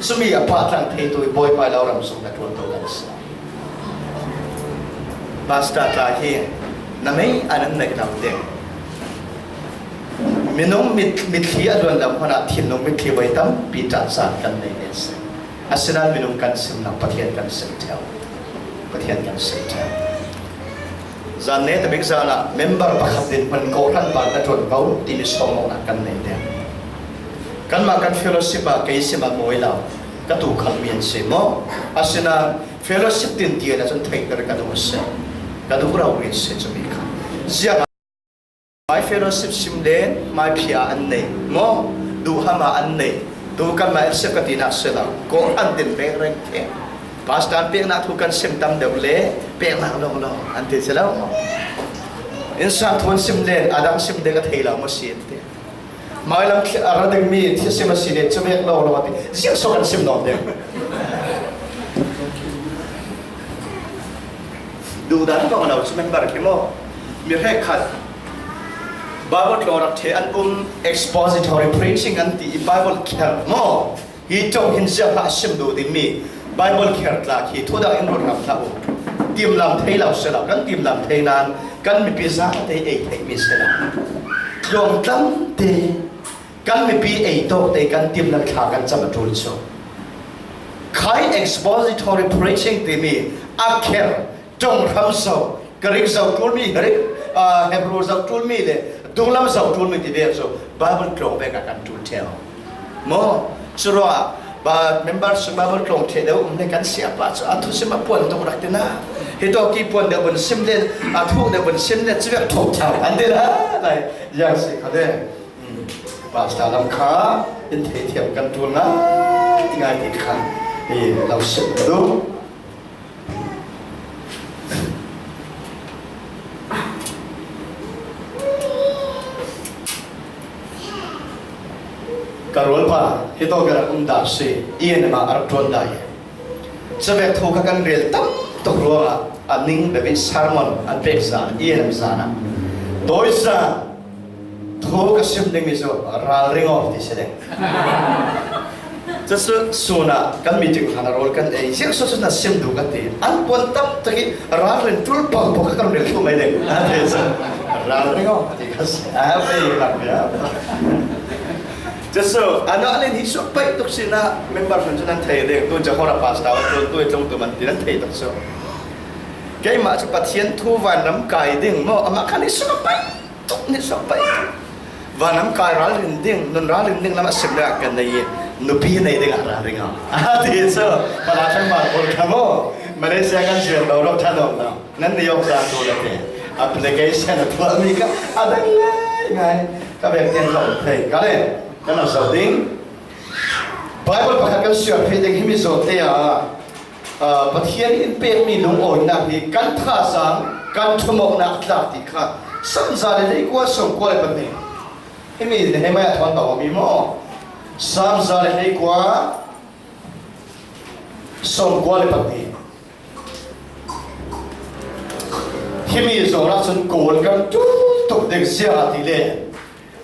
Cumi a pahtlang theitu ih Bawipa ih lo ram sung na ṭuantu kan si. Pastor tla hi na mei a nan neih lo ding. Minung mit, mitthli a luan lo hmanh ah thinlung mitthli voi tampi ṭah caan kan nei ve a si. Asinain minung kan sim lo, Pathian kan sim ṭheo. Pathian kan sim ṭheo. Zan ne tabik zan ah member pakhat din hman kawhhran bal na ṭuan ko timi sawmawknak kan nei ding. Kanmah kan fellowship ah kei sim a mawi lo, ka tu khalmi an si maw? Asinain fellowship tin tian ah cun theihter ka duh a si. Ka duh rori an si cumi kha. Ziah Hmai fellowship sim le hmai phia an nei maw? Duhhama an nei. Tu kanmah ih sim ka tinak si lo. Kawhhran din reng reng khe. Pastor peknak thu kan sim tam deuh le peknak lawng lawng an ti si lo maw? Innsang thu an sim le a dang sim ding a thei lo maw si an ti. Mailam thli-, a ra ding mi thil sim a si le, cu vek lo lo a ti. Ziang so kan sim nawn ding. Duhdan kong a lo cu member khi maw? Mi hrekkhat Bible tlawng rak ṭhe an um, expository preaching an ti i Bible kher maw? Hi ṭong hin ziah hlah a sim duh dingmi Bible kher tla khi thudang in run ram hlah u. Timlam thei lo si lo, kan timlam thei nain kan mipi zate ei theihmi si lo. Tlawng tlamte kan mipi ei tawkte kan timlam thla kan cam a ṭul cu. Khai expository preaching timi a kher ṭong hram zo, Greek zo ṭulmi, Greek, aa, Hebrew zo ṭulmi le dunglam zo ṭulmi ti vek cu Bible tlawng vek ah kan ṭul ṭheu. Maw? Curuah ba member sung Bible tlawng ṭheh deuh um le kan siapa cu a thusim a puan tuk rak ti na. Hi tawk i puan deuh bun sim le, a thuk deuh bun sim le, cuvek ṭhawk ṭhau an ti na. Lai, ziang si kha le. Pastor lam kha in theithiam kan ṭul ngai ngai ti kha i lo sim duh. Ka rualpa hi tawk a rak um dah si, i en ma a rak ṭuan dah i. Cuvek thu kha kan rel tam tuk ruangah a ning bebih sermon an pek zan, i en zan ah. Tawi zan thu ka sim dingmi cu ralring aw ti si ding. Cucu sun ah kan meeting hlan a rawl kan ei ziang so cu na sim duh ka ti. An puan tam tak i ralrin ṭul pang pawh kha kan rel thlu mai ding. A ti cu ralring aw ti ka si. A pei rak bia. Cucu a nak len hi suak paih tuk si na member hlan cu nan thei ding. Tu Jehovah pastor tu tu i tlung tu man ti nan thei tuk cu. Keimah cu Pathian thu vanram kai ding maw? Amah khan hi suak paih tuk, ni suak paih tuk. Vanram kai ralrin ding, nun ralrin ding lam a sim ding ah kan nei i nupi nei ding ah ralring aw. A ti cu, pala thang mar pawl kha maw? Malaysia kan zuar lo rawk ṭhan awk lo. Nan ni awk zan tu na te. Application a tuahmi kha a dang ngai ngai. Ka vek tiang ka um thei. Ka le, kan a zo ding. Bible pakhat kan siar phei ding himi zawte ah, ah, Pathian in pekmi lungawinak hi kan thazaang, kan ṭhumawknak a tlak ti kha Salm za le hleikua sawmkua le pahnih. Himi Nehemiah thawn bang awmi maw? Salm za le hleikua sawmkua le pahnih. Himi zawng ah cun kawl kan ṭul tuk ding ziah ti le,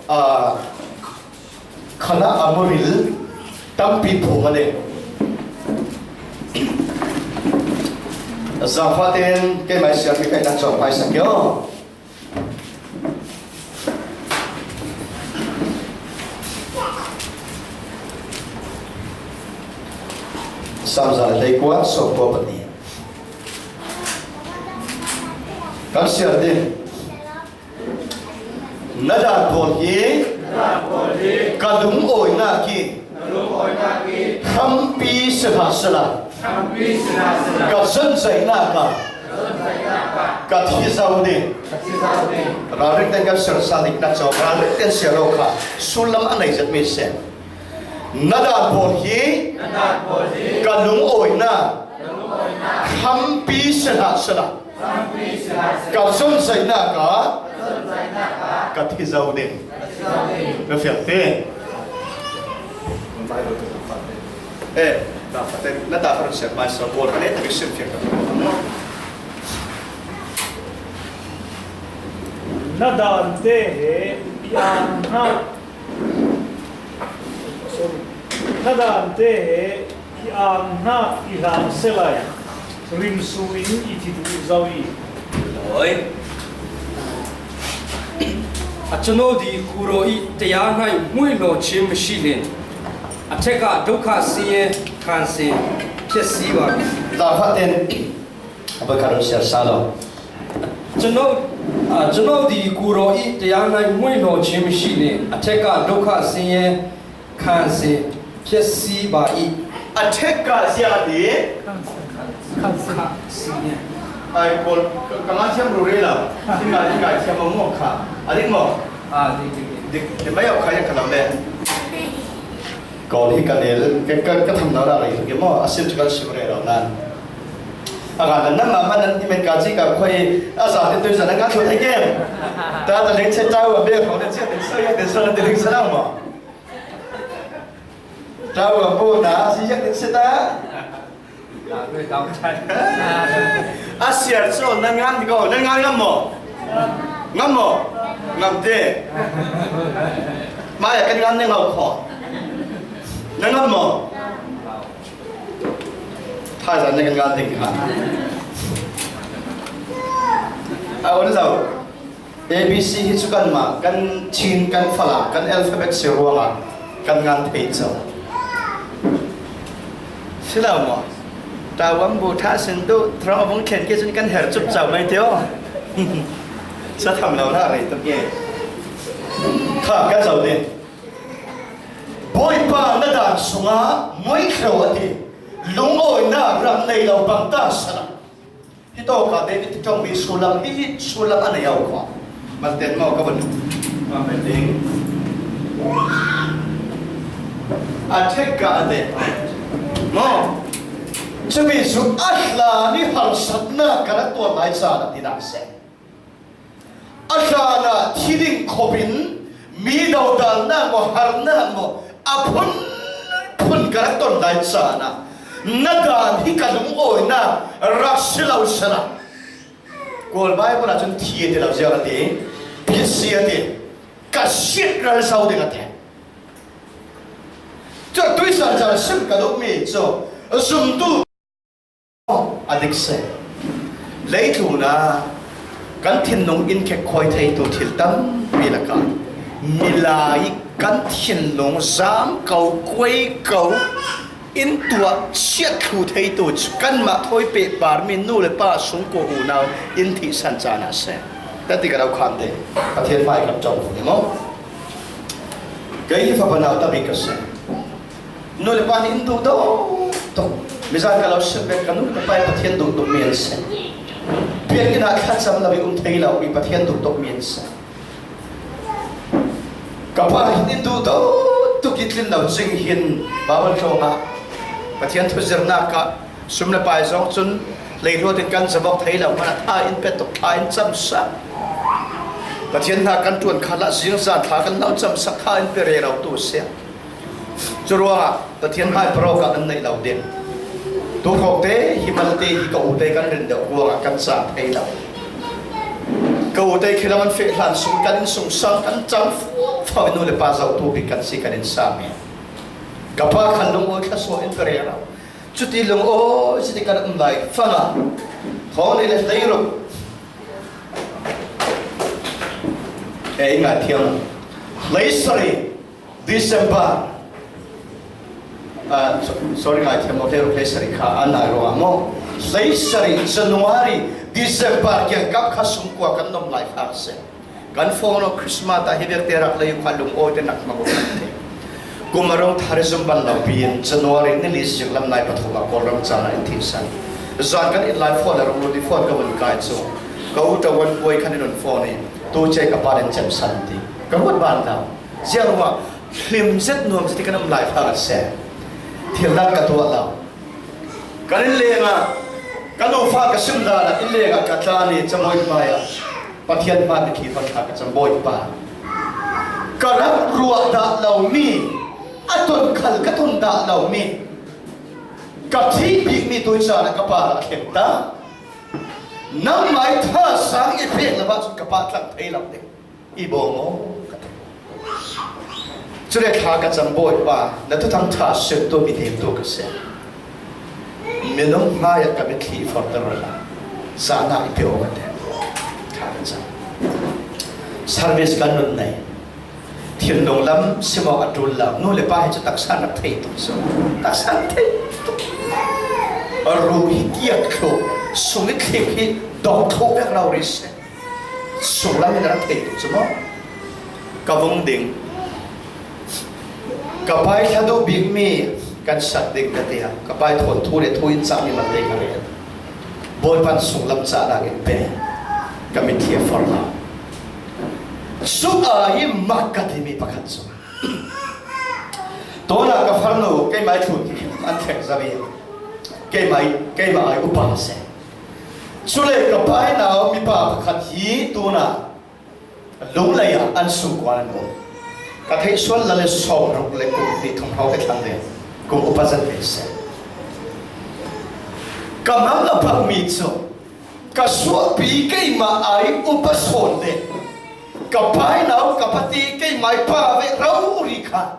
aa, khanah a muril tampi phum a nei. Zaangfah tein keimah siarmi kaihnak cawk hmaisak kio. Salm za le hleikua sawmkua pahnih. Kan siar ding. Na dan pawl hi ka lungawinak i hrampi si hlah sehla, ka zonzainak ah ka thi zo ding. Ralring ten kan siar sal ding na cawk, ralring ten siar lo kha sullam a nei zetmi si. Na dan pawl hi ka lungawinak hrampi si hlah sehla, ka zonzainak ah ka thi zo ding. Na fiang te. Eh, na ta kha siat mai sa pawl ka ne ta sim fiang ka. Na dan te he i ang hna. Sorry. Na dan te he i ang hna i hlang se lai. Rimsu in i thi duh zo i. Oi. A cano di kuro i taya hnai mui lo chim shi lin. A theka dokha siye khan se phe si ba. Za fa ten. A ba karo siya sa lo. Cano, a cano di kuro i taya hnai mui lo chim shi lin. A theka dokha siye Khan si, phiat si ba i. A ṭhek ka zia ti. Khan si. Ai, Kawl, ka, ka ngan thiam ruri lo. Hi ngai, hi ngai thiam maw kha. A dik maw? Ah, dik, dik, dik. Dik, dik mai au kha yang ka lam le. Kawl hi ka nel, ka, ka, ka tham na la rei ke maw. A sim chu kan sim rei lo nan. Thangah nan mah man nan himen ka ci ka khoi a za te tui za nan ka thut hei kem. Ta ta leng che tau a bek hong na cia den so ya den so na te leng sa nang mo. Tau a bo na si ya den se ta. A siar so nan ngan ko nan ngan ngam mo. Ngam mo. Ngam te. Mai a kan ngan ne ngau ko. Nan ngam mo. Thaizan na kan ngan ding ha. A on zau. A B C hi chu kanmah kan Chin kan Falam kan alphabet si ruangah kan ngan thei chau. Si lo maw? Tawam bu tha sin duh throng a vung thlen kei chun kan her chup chau mai tio. Sa tham lo na rei tuk nge. Kha kan zau ding. Bawipa na dan sungah muaithlo a ti. Lungawina ram nei lo bang ta sana. Hi tawka David ti ṭawng mi sulam hi sulam a nei au khaw. Malten maw ka vun. Malten ding. A thek ka a te. Maw. Chumi chu a hlan i harsatna ka ra tuar lai chan a ti dan se. A hlanah thi ding khawpin mi dodalna maw harna maw a phun phun ka rak ton lai chan a na dan hi ka lungawina rak si lo sana. Kawl Bible ah cun thi a ti lo ziau a ti, phit si a ti, ka siat ral zo ding a ti. Cu tuisan chan sim ka duhmi cu zumtu a dik si. Leitlun ah kan thinlung in khek khawi theitu thil tampi lakah milai kan thinlung zam ko, kuai ko, in tuah chiat thlu theitu cu kanmah thawi pehparmi nu le pa sungkua unau in thihsan caan ah a si. Tati ka lo khan te, Pathian hmai kan ṭawng ni maw? Kei hi fapa nau tabik ka si. Nu le pa nih in duh dawh tuk. Mizan ka lo sim bek ka nu le pa hi Pathian duh tuk mi an si. Biakinn ah thlacam lo i um thei lo i Pathian duh tuk mi an si. Ka pa hin in duh dawh tuk i tlin lo cing hin Baibal tlawng ah Pathian thuzirnak ah sum le pai zong cun leiruat in kan zavok thei lo hmanh ah thla in pe tuk, thla in camsak. Pathian hna kan ṭuan khalah zingzan thla kan lo camsak, thla in pe rero tu a si. Curuangah Pathian hmai parok ah kan neih lo ding. Tukhawkte hi malte hi ka ute kan rin deuh ruangah kan caan thei lo. Ka ute khi lam an feh hlan sung kan innsungsang kan cang fo fo i nu le pa zohtu bik kan si kan innsam i ka pa khan lungawi thluasuah in ka rel lo. Cuti lungawi cuti kan um lai fangah thawng nih le hleiruk e i ngaithiam hleisarih December, ah, so-, sorry, ngaithiam maw, hleiruk hleisarih kha an nai ruangah maw? Hleisarih, January, December kiangkap kha sungkua kan nuam lai fak a si. Kan phone aw Christmas ah hi vialte rak lei uh kha lungawi te nak hmang uh kan ti. Kum a rung thar i zum ban lo piin January ni li zinglam nai pathum ah Kawlram caan ah in thihsan. Zan kan it lai phone a rung lut i phone ka vun kai cu ka u ṭa wan puai khan in un phone i tu cia ka pa in cemsan ti. Ka ruat ban lo. Ziang ruah hlim zet nuam zet i kan um lai fak a si. Thil dang ka tuah lo. Kan inn lengah ka nufa ka sim dan ah inn lengah ka tlan i camawi hmai ah Pathian hmai mitthli hmang thla ka cam, Bawipa. Ka rak ruah dah lomi, a ton khal ka ton dah lomi, ka thih bikmi tuicaan ah ka pa rak thleng ta. Nangmah i thasang i pek lo ahcun ka pa tlang thei lo ding. I bawm aw, ka ti. Cule thla ka cam, Bawipa, na thuthang ṭha simtu mi hnemtu ka si. Minung hmaiah ka mitthli i forter ula, cahnak i pe aw, ka ti. Thla ka cam. Service kan nun nei. Thinlung lam simawk a ṭul lo. Nu le pa hi cu taksa rak thei tuk cu. Taksa rak thei tuk. A ru hi kiak thluh, sung i thlik hi dawk thluh vek lo rih si. Sunglam in a rak thei tuk cu maw? Ka vung ding. Ka pa i thla duh bikmi kan sak ding ka tiah ka pa i thawn thu le thu in cahmi malte ka rel. Bawipa in sunglam cahnak in pe. Ka mitthli a for lo. Suk ai mak ka timi pakhat cu. Tawnah ka farnu keimah i thlun an thleng zo i keimah, keimah ai upa a si. Cule ka painau mipa pakhat hi tuna lungleiah an sungkuan an um. Ka theih sual le sawmruk le kum hnih thum hrawng te thlang le kum upa zat ve seh. Ka mang a bangmi cu ka suahpi keimah ai upa sawn le ka painau ka pate keimah ai pa ve rori kha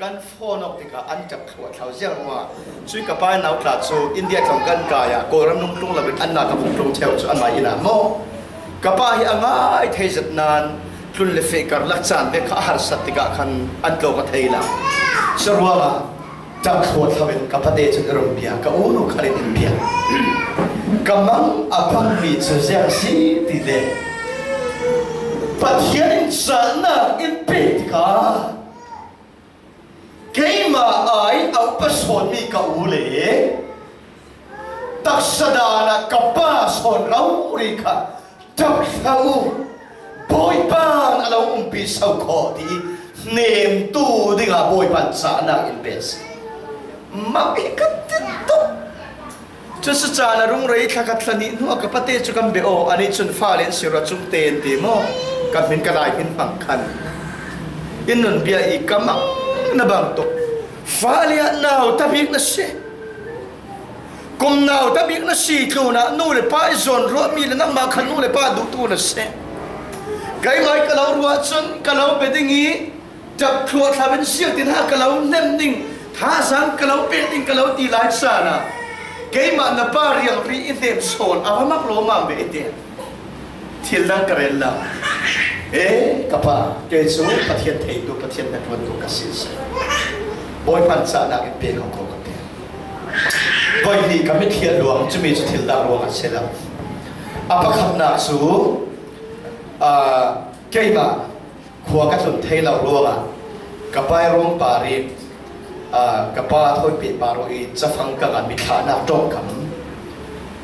kan phone awk tikah an ṭap thluahthlo ziang ruangah, cui ka painau tla cu India tlawng kan kai ah Kawlram lungtlung loin an na ka vung tlung ṭheu cu anmah inn ah maw? Ka pa hi a ngai thei zet nain tlun le feh karlak caan ve kha a harsat tikah khan an tlawng a thei lo. Curuangah ṭap thluahthlo in ka pate cun i run bia, ka unu khal in in bia. Ka mang a bangmi cu ziang a si ti le Pathian in cahnak in pe tikah keimah ai a upa sawnmi ka u le taksa dan ah ka pa sawn rori kha ṭap hlah u, Bawipa in a lo umpi so khaw ti hnemtu dingah Bawipa in cahnak in pe a si. Mah hi ka tin tuk. Cucu caan a rung rei thla khat thla nih hnu a ka pate cu kan bia aw, anih cun fale an si ruah cung tein ti maw? Ka hmin ka lai hmin hmang khan in nun bia i ka mang na bang tuk. Fale ah nau ta bik na si. Kum nau ta bik na si tlunah nu le pa i zawn ruahmi le nangmah khan nu le pa duhtu na si. Keimah i ka lo ruah cun ka lo bia ding i ṭap thluahthlo in ziangtin ha ka lo hnem ding, thazaang ka lo pek ding ka lo ti lai caan ah keimah na pa riangri i hnem sawn a va mak lawmmam ve i ti. Thil dang ka rel lo. E, ka pa, kei cu Pathian theitu, Pathian hnaṭuantu ka si seh. Bawipa in cahnak in pe kho ko ka ti. Voi hnih ka mit thliah luang, cumi cu thil dang ruangah si lo. A pakhatnak cu, aa, keimah khua ka tlun thei lo ruangah ka pa i ruang par i, aa, ka pa thawi peh par i cafang ka ngan, mitthlahnak ṭawngkam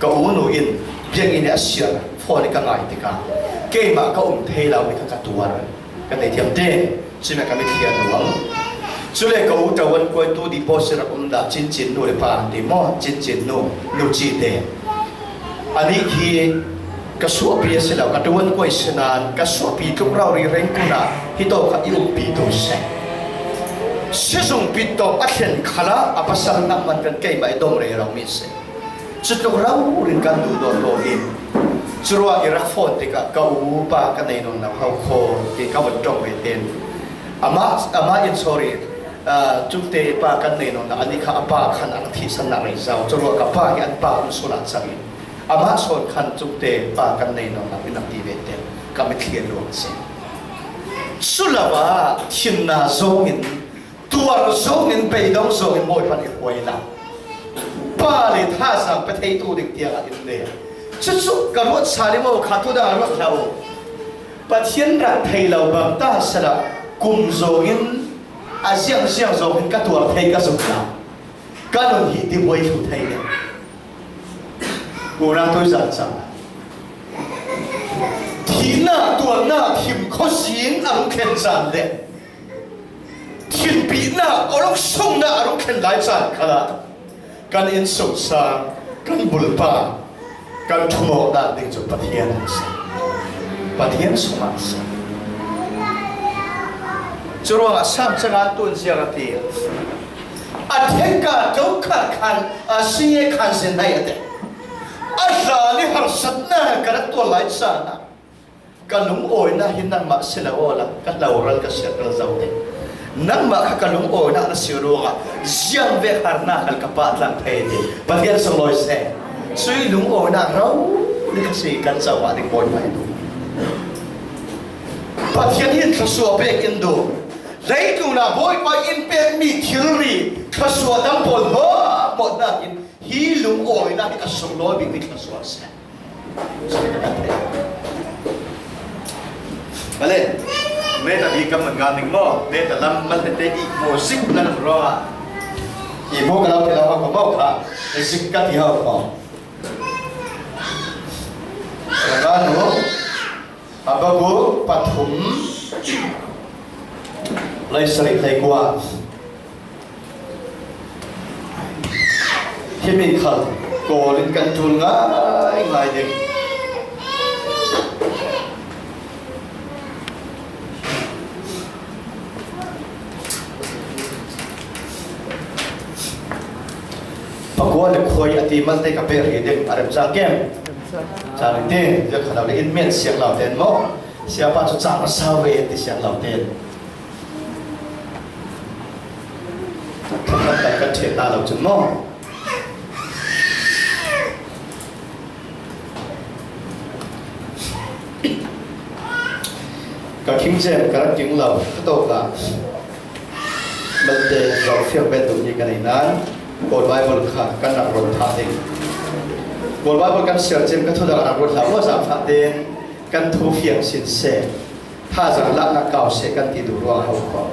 ka unu in biakinn i a siar phone i ka ngai tikah keimah ka um thei lo mi kha ka tuar, ka theithiam te. Cumi ka mit thliah luang. Cule ka u ṭuan kuaitu deposit rak um dah, Cincin nu le pa an ti maw, Cincin nu, nu Ci te. Anih hi ka suahpi a si lo, ka ṭuan kuai si nain ka suahpi tluk rori rengkun ah hi tawk kha i umpitu si. Sizung pit tawk a thlen khalah a pasal hnak man kan keimah i dom rero mi si. Cutluk rori in kan duhdaw tawn i curuah i rak phone tikah ka u pa ka nei nawn lo, hau khaw ti ka vun ṭong ve tein amah, amah in, sorry, aa, cungte pa kan nei nawn lo, anih kha a pa khan a rak thihsannak rei zau. Curuah ka pa hi an pa um sual ah cang i amah sawn khan cungte pa kan nei nawn lo in a ti ve tein ka mit thliah luang a si. Culo ah thinna zawngin, tuar zawngin, beidong zawngin Bawipa nih i hruai lo. Pa le thazaang pe theitu ding tiang a in le. Cucu ka ruat sal i maw kha, tu dah a ruat hlah u. Pathian rat thei lo bang ta sala kum zawngin a ziangziang zawngin ka tuar thei ka zumh lo. Ka nun hi tibuai thlu thei ding. Unau tuizan cang. Thihnak tuarnak thim khuazin a rung thlen caan le thinpihnak awlok sungnak a rung thlen lai caan khalah kan innsungsang, kan bulpa, kan ṭhumawknak ding cu Pathian a si. Pathian sungah a si. Curuangah Sam caga tun ziang a ti. A thengka ṭo khat khan a si e khan sin hei a ti. A hlan i harsatnak ka rak tuar lai caan ah ka lungawinak hi nangmah si lo awla ka hloral ka siat ral zo te. Nangmah kha ka lungawinak na si ruangah ziang vek harnak hal ka pah tlang thei ti. Pathian sunglawi seh. Cui lungawinak ro ni ka si kan zoh ah ding Bawipa hi duh. Pathian hin thluasuah pek in duh. Leitlunah Bawipa in pekmi thilri thluasuah dang pawl hmuahhmuah hnakin hi lungawinak hi a sunglawi bikmi thluasuah a si. Vale. Meta bik kan man ngai ning maw? Meta lam man te i maw zik na lam ruangah. I maw ka lau te lau ka maw kha. Zik ka ti hau maw? Ka nu. Habakkuk pathum, lai sarih lai kua. Himi khal kawlin kan ṭul ngaingai ding. Pakua le khuai a ti malte ka peh ri ding a remchang kem. Chang ti, ziak khanau le in mian siang lau ten maw. Siapa chu chang masa ve ti siang lau ten. Kan kan kan ṭhet ta lo chun maw. Ka khing chen ka rak king lo, ka tawk ah malte zawh fiang bet duh ni ka nei nan, Kawl Bible kha kan rak ruat phah ding. Kawl Bible kan siar chem ka thu dak rak ruat hlah, zaangfah ten kan thu fiang sin seh. Thazaang lakna kau seh kan ti duh ruang a ho khawh.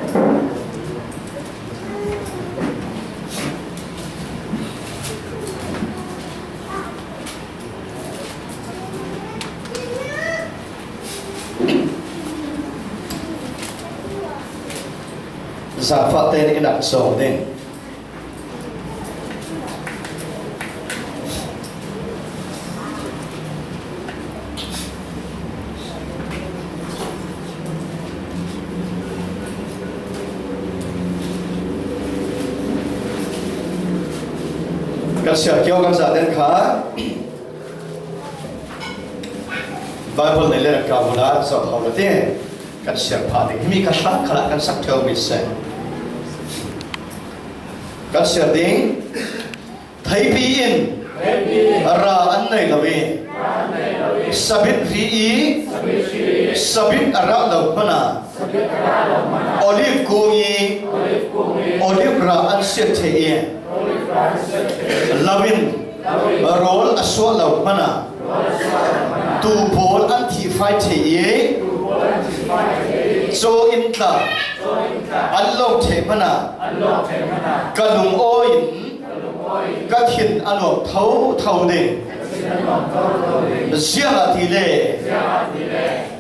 Zaangfah ten in rak zawng ding. Kan siar kio kan zah den kha Bible nei le rak kau huna zawh ho la te. Kan siar phah ding. Himi ka hla khalah kan sak ṭheu mi se. Kan siar ding. Theipi in ra an nei lo i, sabit ri i, sabit a rah lo hmana, olive kung i, olive ra an siat thei i, lam in rawl a suah lo hmana, tuu pawl an thihfai thei i, caw in tla an lawng thei hmana, ka lungawi in ka thin a nuam thotho ding. Ziangahtile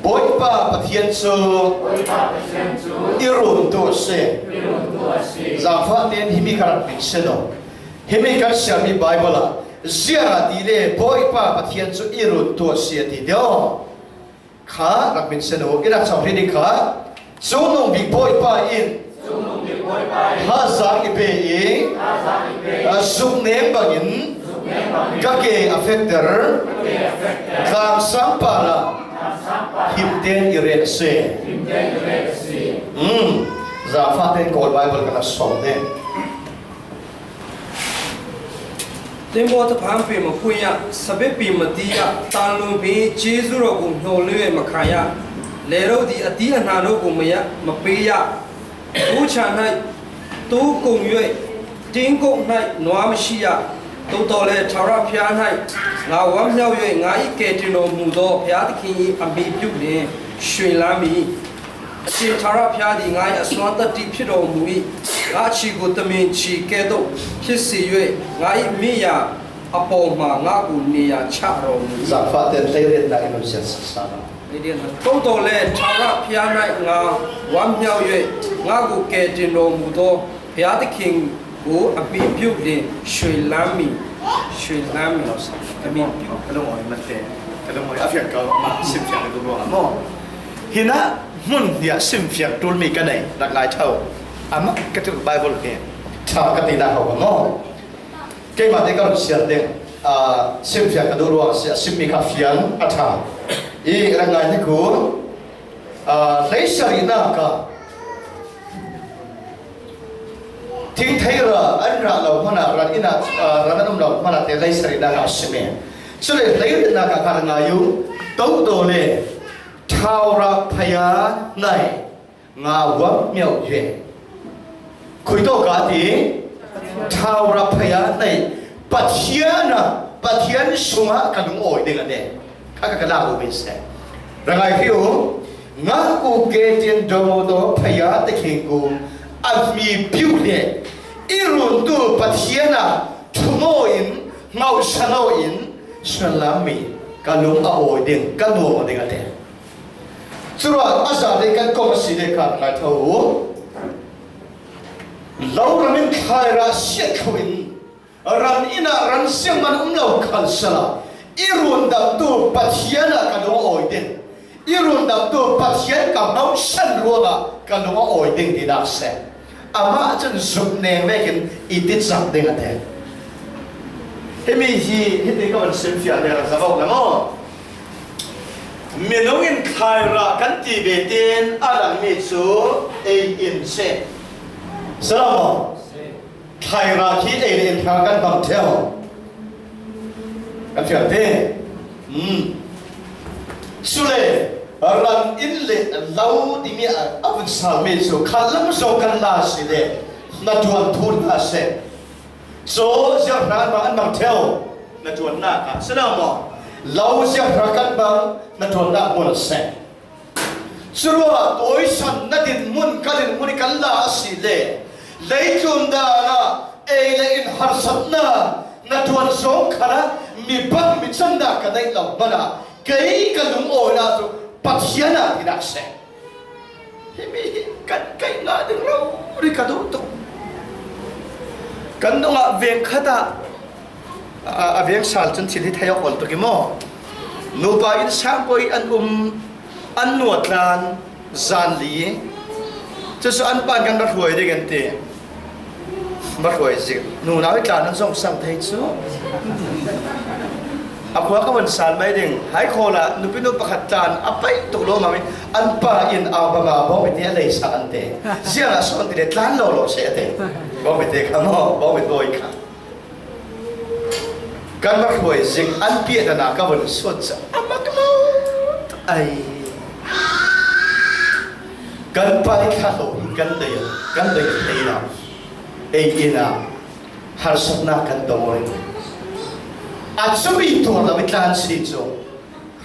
Bawipa Pathian cu i runtu a si. Zaangfah tein himi ka rak hmin sin aw. Himi kan siarmi Bible ah ziangahtile Bawipa Pathian cu i runtu a si a ti deuh. Kha rak hmin sin aw, i rak chawh hrih ding kha, Cungnungbik Bawipa in thazaang i pe i, a zukneng bangin ka ke a fekter, tlang sang par ah himten i ret a si. Um, zaangfah tein Kawl Bible kan a sawm ding. Timbaw tapham pi mapui ah, sabe pi mati ah, tanlung pi jezu ro gu hno lue makhai ah, lero di ati a hna no gu maya mapi ah, tu cha hnai, tu kung yue, ting kung hnai, nuam shi ah, tu to le thara phia hnai, nga wam hno yue, nga i ke tino mu do, phia ti king i, a mi piu ne, shui la mi. A chin thara phia di ngai a suan ta ti phit aw mu i, nga chi gu tamin chi ke to phit si yue, nga i mi ya a paw ma nga gu ni ya cha raw mu i. Zaangfah ten hleiriatnak in hun siat sa sa. Hleiriat na. Ko to le thara phia nai nga wam hniau yue, nga gu ke tin raw mu to, phia ti king gu a mi piu le shui la mi, shui la mi. Ka mi piu. Ka lungawi mate. Ka lungawi a fiang ko ma sim fiang ka duh ruang a maw. Hinah hmun hniah simfiang ṭulmi ka nei, rak ngai tho. Amah ka tirh Bible hi ṭha ka tinak ho ka maw? Keimah te ka run siar ding, aa, simfiang ka duh ruang a si, a simmi kha fiang a ṭha. I rak ngai hi ku, aa, hleisarihnak ah thingthei ra an rah lo hmanah, ran inn ah, aa, ran an um lo hmanah te hleisarihnak ah a simi. Cule hleiriatnak ah ka rak ngai u, toto le, Thau rah phaya hnai nga wam miau yue. Khui tawk a ti, thau rah phaya hnai Pathian a, Pathian sungah ka lungawi ding a ti. Kha ka, ka lak u mi se. Rangai hi u, nga ku ke tin do do phaya te khing ku a mi piu le i runtu Pathian a thumaw in, ngauhsanaw in, suanlam mi ka lung a awi ding, ka nuam ding a ti. Curuah a zate kan kong a si le kha ngai tho u. Lo ram in thlai rah siat thluh in Ran inn ah ran siangman um lo khal sela, i rundamtu Pathian ah ka lung a awi ding, i rundamtu Pathian ka hmang san ruangah ka lung a awi ding ti nak se. Amah cun zuk neng vekin i titsak ding a ti. Himi hi, hiti ka van simfiah le rak zak awk le maw? Minung in thlairah kan ti ve tein a langmi cu ei in si. Si lo maw? Thlairah khi ei le in hra kan hmang ṭheo. Kan fiang te. Um. Cule ran inn le lo timi a, a vun salmi cu khalam zong kan la si le hnaṭuan thu hna seh. Cu ziahra an hmang, an hmang ṭheo. Hnaṭuannak ah si lo maw? Lo ziahra kan hmang, hnaṭuannak hmun a seh. Curuah tawisan na dinhmun, ka dinhmun i kan la a si le, leitlun dan ah ei le in harsatnak, hnaṭuan zawng khan ah mi bang mi cannak ka neih lo hmanah kei ka lungawina cu Pathian ah tinak seh. Himi hi kan kaihnak ding rori ka duh tuk. Kan dongah veng khat ah, a, a veng sal cun thil hi thei awk ol tuk i maw? Nupa inn sangpoi an um, an nuatlan, zanli. Cucu an pa kan va hruai ding an ti. Va hruai zik. Nunau hi tlan an zong sang thei cu. A khua ka van sal mai ding. Hai khawl ah nupi nu pakhat tlan a paih tuk lawmam i an pa in au mama bawngbi te a lei sak an ti. Ziangah so an ti le tlan lo lo seh a ti. Bawngbi te kha maw, bawngbi tawi kha. Kan va hruai zik, an piahdan ah ka vun sut cu a mak lo. Ai. Kan pa i thla lo hi kan dei, kan dei thei lo. Ei inn ah harsatnak kan tong rih. A cumi tuar lo i tlan si cu.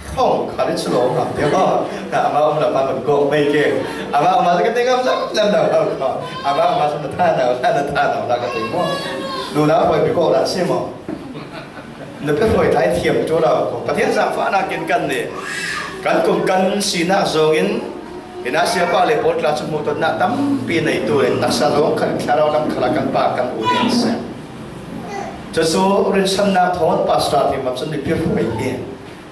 Hrawng khal in si lawm hna te maw? Amah um lam ah kan kawk mei ke. Amah um ah ka ti ngam lam lam lo lo ko. Amah um ah na tha no, na tha no la ka ti maw? Nunau hruaipi kawk dah si maw? Na pe hruai tai thiam ṭul lo ko. Pathian zaangfahnak in kan nih. Kan kum kan sinak zong in, hinah siapa le pawl tla cu hmuhtonnak tampi neitu le taksa zong khan thlarau lam khalah kan pa kan u nih an si. Cucu rinsannak thawng pastor ti mam cun mipi hruai hi.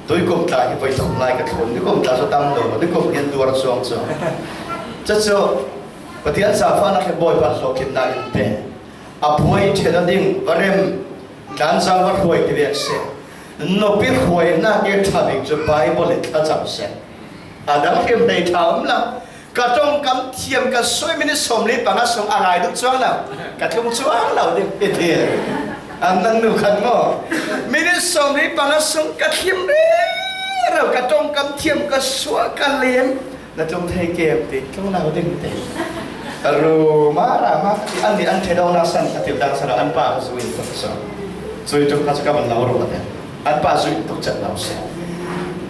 Tuikum tla hi voi thum lai ka thlun, nikum tla cu tam lo, nikum hi an duar cuang cu. Cucu Pathian zaangfahnak hi Bawipa hlawhtlinnak in pe. A phuai ṭhen a ding, va rem, tlanzang va hruai ti vek si. Nupi hruainak i ṭha bik cu Baibal in thlacam si. A dang hrim hlei ṭha um lo. Ka ṭongkam thiam ka suai minit sawmli panga sung a ngai duh cuang lo. Ka tlung cuang lo ding hi ti. An nan nu khan maw? Minit sawmli panga sung ka thim rero, ka ṭongkam thiam ka suah ka lem. Na tlung thei kem ti, tlung lo ding ti. Ka ru ma ra ma ka ti, an nih an ṭhe dawngnak san ka ti dang san an pa ka zui tuk so. Zui tuk kha cu ka van lo ru ka ti. An pa zui tuk cat lo si.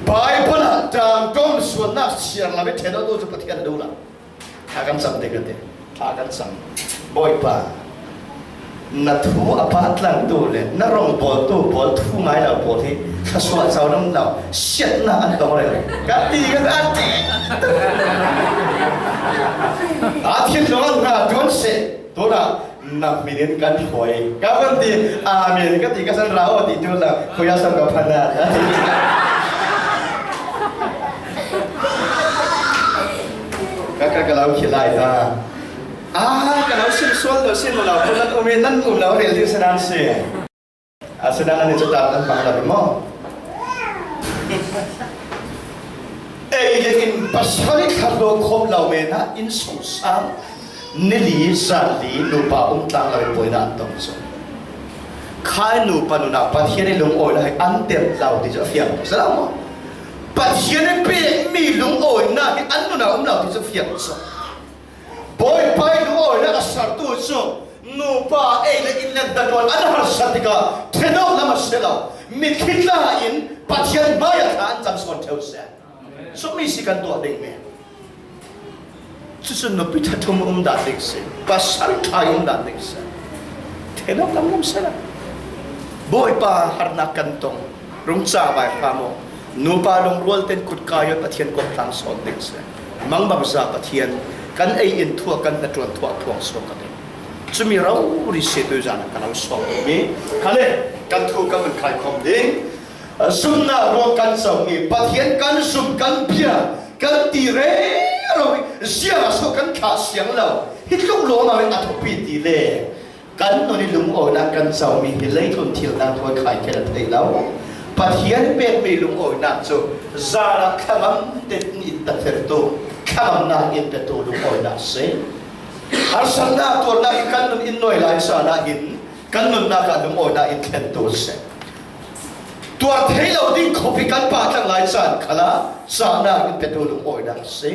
Baibal ah ṭangṭawm sualnak siar lo i ṭhen awtu cu Pathian a duh lo. Thla kan cam ding a ti. Thla kan cam. Bawipa, na thu a pah tlangtu le na rongbawltu pawl thu ngai lo pawl hi thluasuah co nan lo siatnak an tong reng. Ka ti, ka ti. A thinlung an hna ṭuan seh. Tunah na hmin in kan hruai. Ka van ti, amen ka ti ka san ra aw ti tu la, khuya sam ka phan a, a ti. Ka, ka, ka lo khi lai ta. Ah, ka lo sim sual lo, sim lo, ko nan um in, nan um lo rel ding si nan si. Asinain an i cu tar an hmang lo maw? Ei le in pasal i thla hlawh khawm lo men ah innsungsang nili zanli nupa um tlang lo i buainak an tong cu. Khai nupa nunah Pathian i lungawinak hi an tem lo ti cu a fiang si lo maw? Pathian i pekmi lungawinak hi an nunah um lo ti cu a fiang cu. Bawipa i lungawinak a sertu cu nupa ei le in le hnaṭuan an harsat tikah ṭhen awk lam a si lo. Mitthli tla in Pathian hmaiah thla an cam sawn ṭheu seh. Cumi si kan tuah dingmi. Cucu nupi ṭhathum um dah ding si. Pasal ṭha um dah ding si. Ṭhen awk lam lam si lo. Bawipa harnak kan tong. Rung cang vai hram aw. Nupa lungrual ten kutkai aw Pathian kawmtlang sawn ding si. Mangbangza Pathian kan ei in thuak kan hnaṭuan thuak phuang suak ka ding. Cumi rori si tuizan ka lo sawm mi. Khale, kan thu kan vun khaikhawm ding. Zumna ruang kan co mi, Pathian kan zum kan bia kan ti rero, ziangah so kan khah siang lo. Hi tluk lo amah in a thupi ti le. Kan nun i lungawina kan co mi hi leitlun thil dang thawi khai khen a thei lo. Pathian pek mi lungawina cu zanah thlangam te in takfertu, thlangamnak in petu lungawina a si. Harsatna tuarnak hi kan nun in nuai lai caan ah hin kan nunnak ah lungawina in thlentu a si. Tuar thei lo ding khawpi kan pah tlang lai caan khalah cahnak in petu lungawina a si.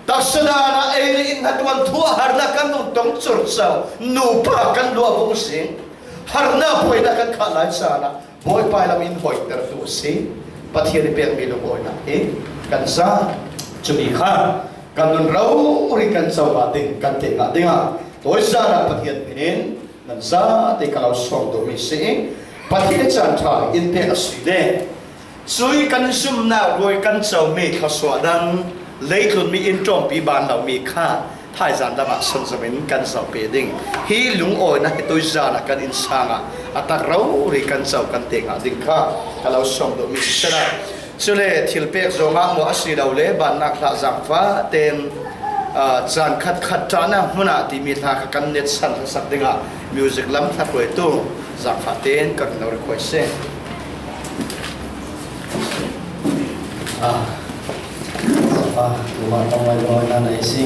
Taksa dan ah ei le in hna tuan thu ah harnak kan nun tong curco, nupa kan luah vung sing, harnak buainak kan khah lai caan ah Bawipa lam in hawitertu a si. Pathian i pekmi lungawinak hi kan za. Cumi kha kan nun rori kan co ngah ding, kan te ngah dingah tawi zan ah Pathian hmin in nan zate ka lo sawm duhmi si i, Pathian i caan ṭha in pek a si le cui kan zumnak ruai kan co mi thluasuah dang leitlun mi in ṭawmpi ban lo mi kha thaizan lam ah sunzom in kan zoh pe ding. Hi lungawinak hi tuizan ah kan innsang ah a tak rori kan co kan te ngah ding kha ka lo sawm duhmi si seh. Cule thil pek zongah maw a si lo le bannak hlah zangfah tein, aa, caan khat khat ṭahnak hmun ah timi hla kha kan netsan hlasak dingah music lam hlat ruaitu zangfah tein ka lo request si. Ah, ah, tuma tong lai tong lai na nei si.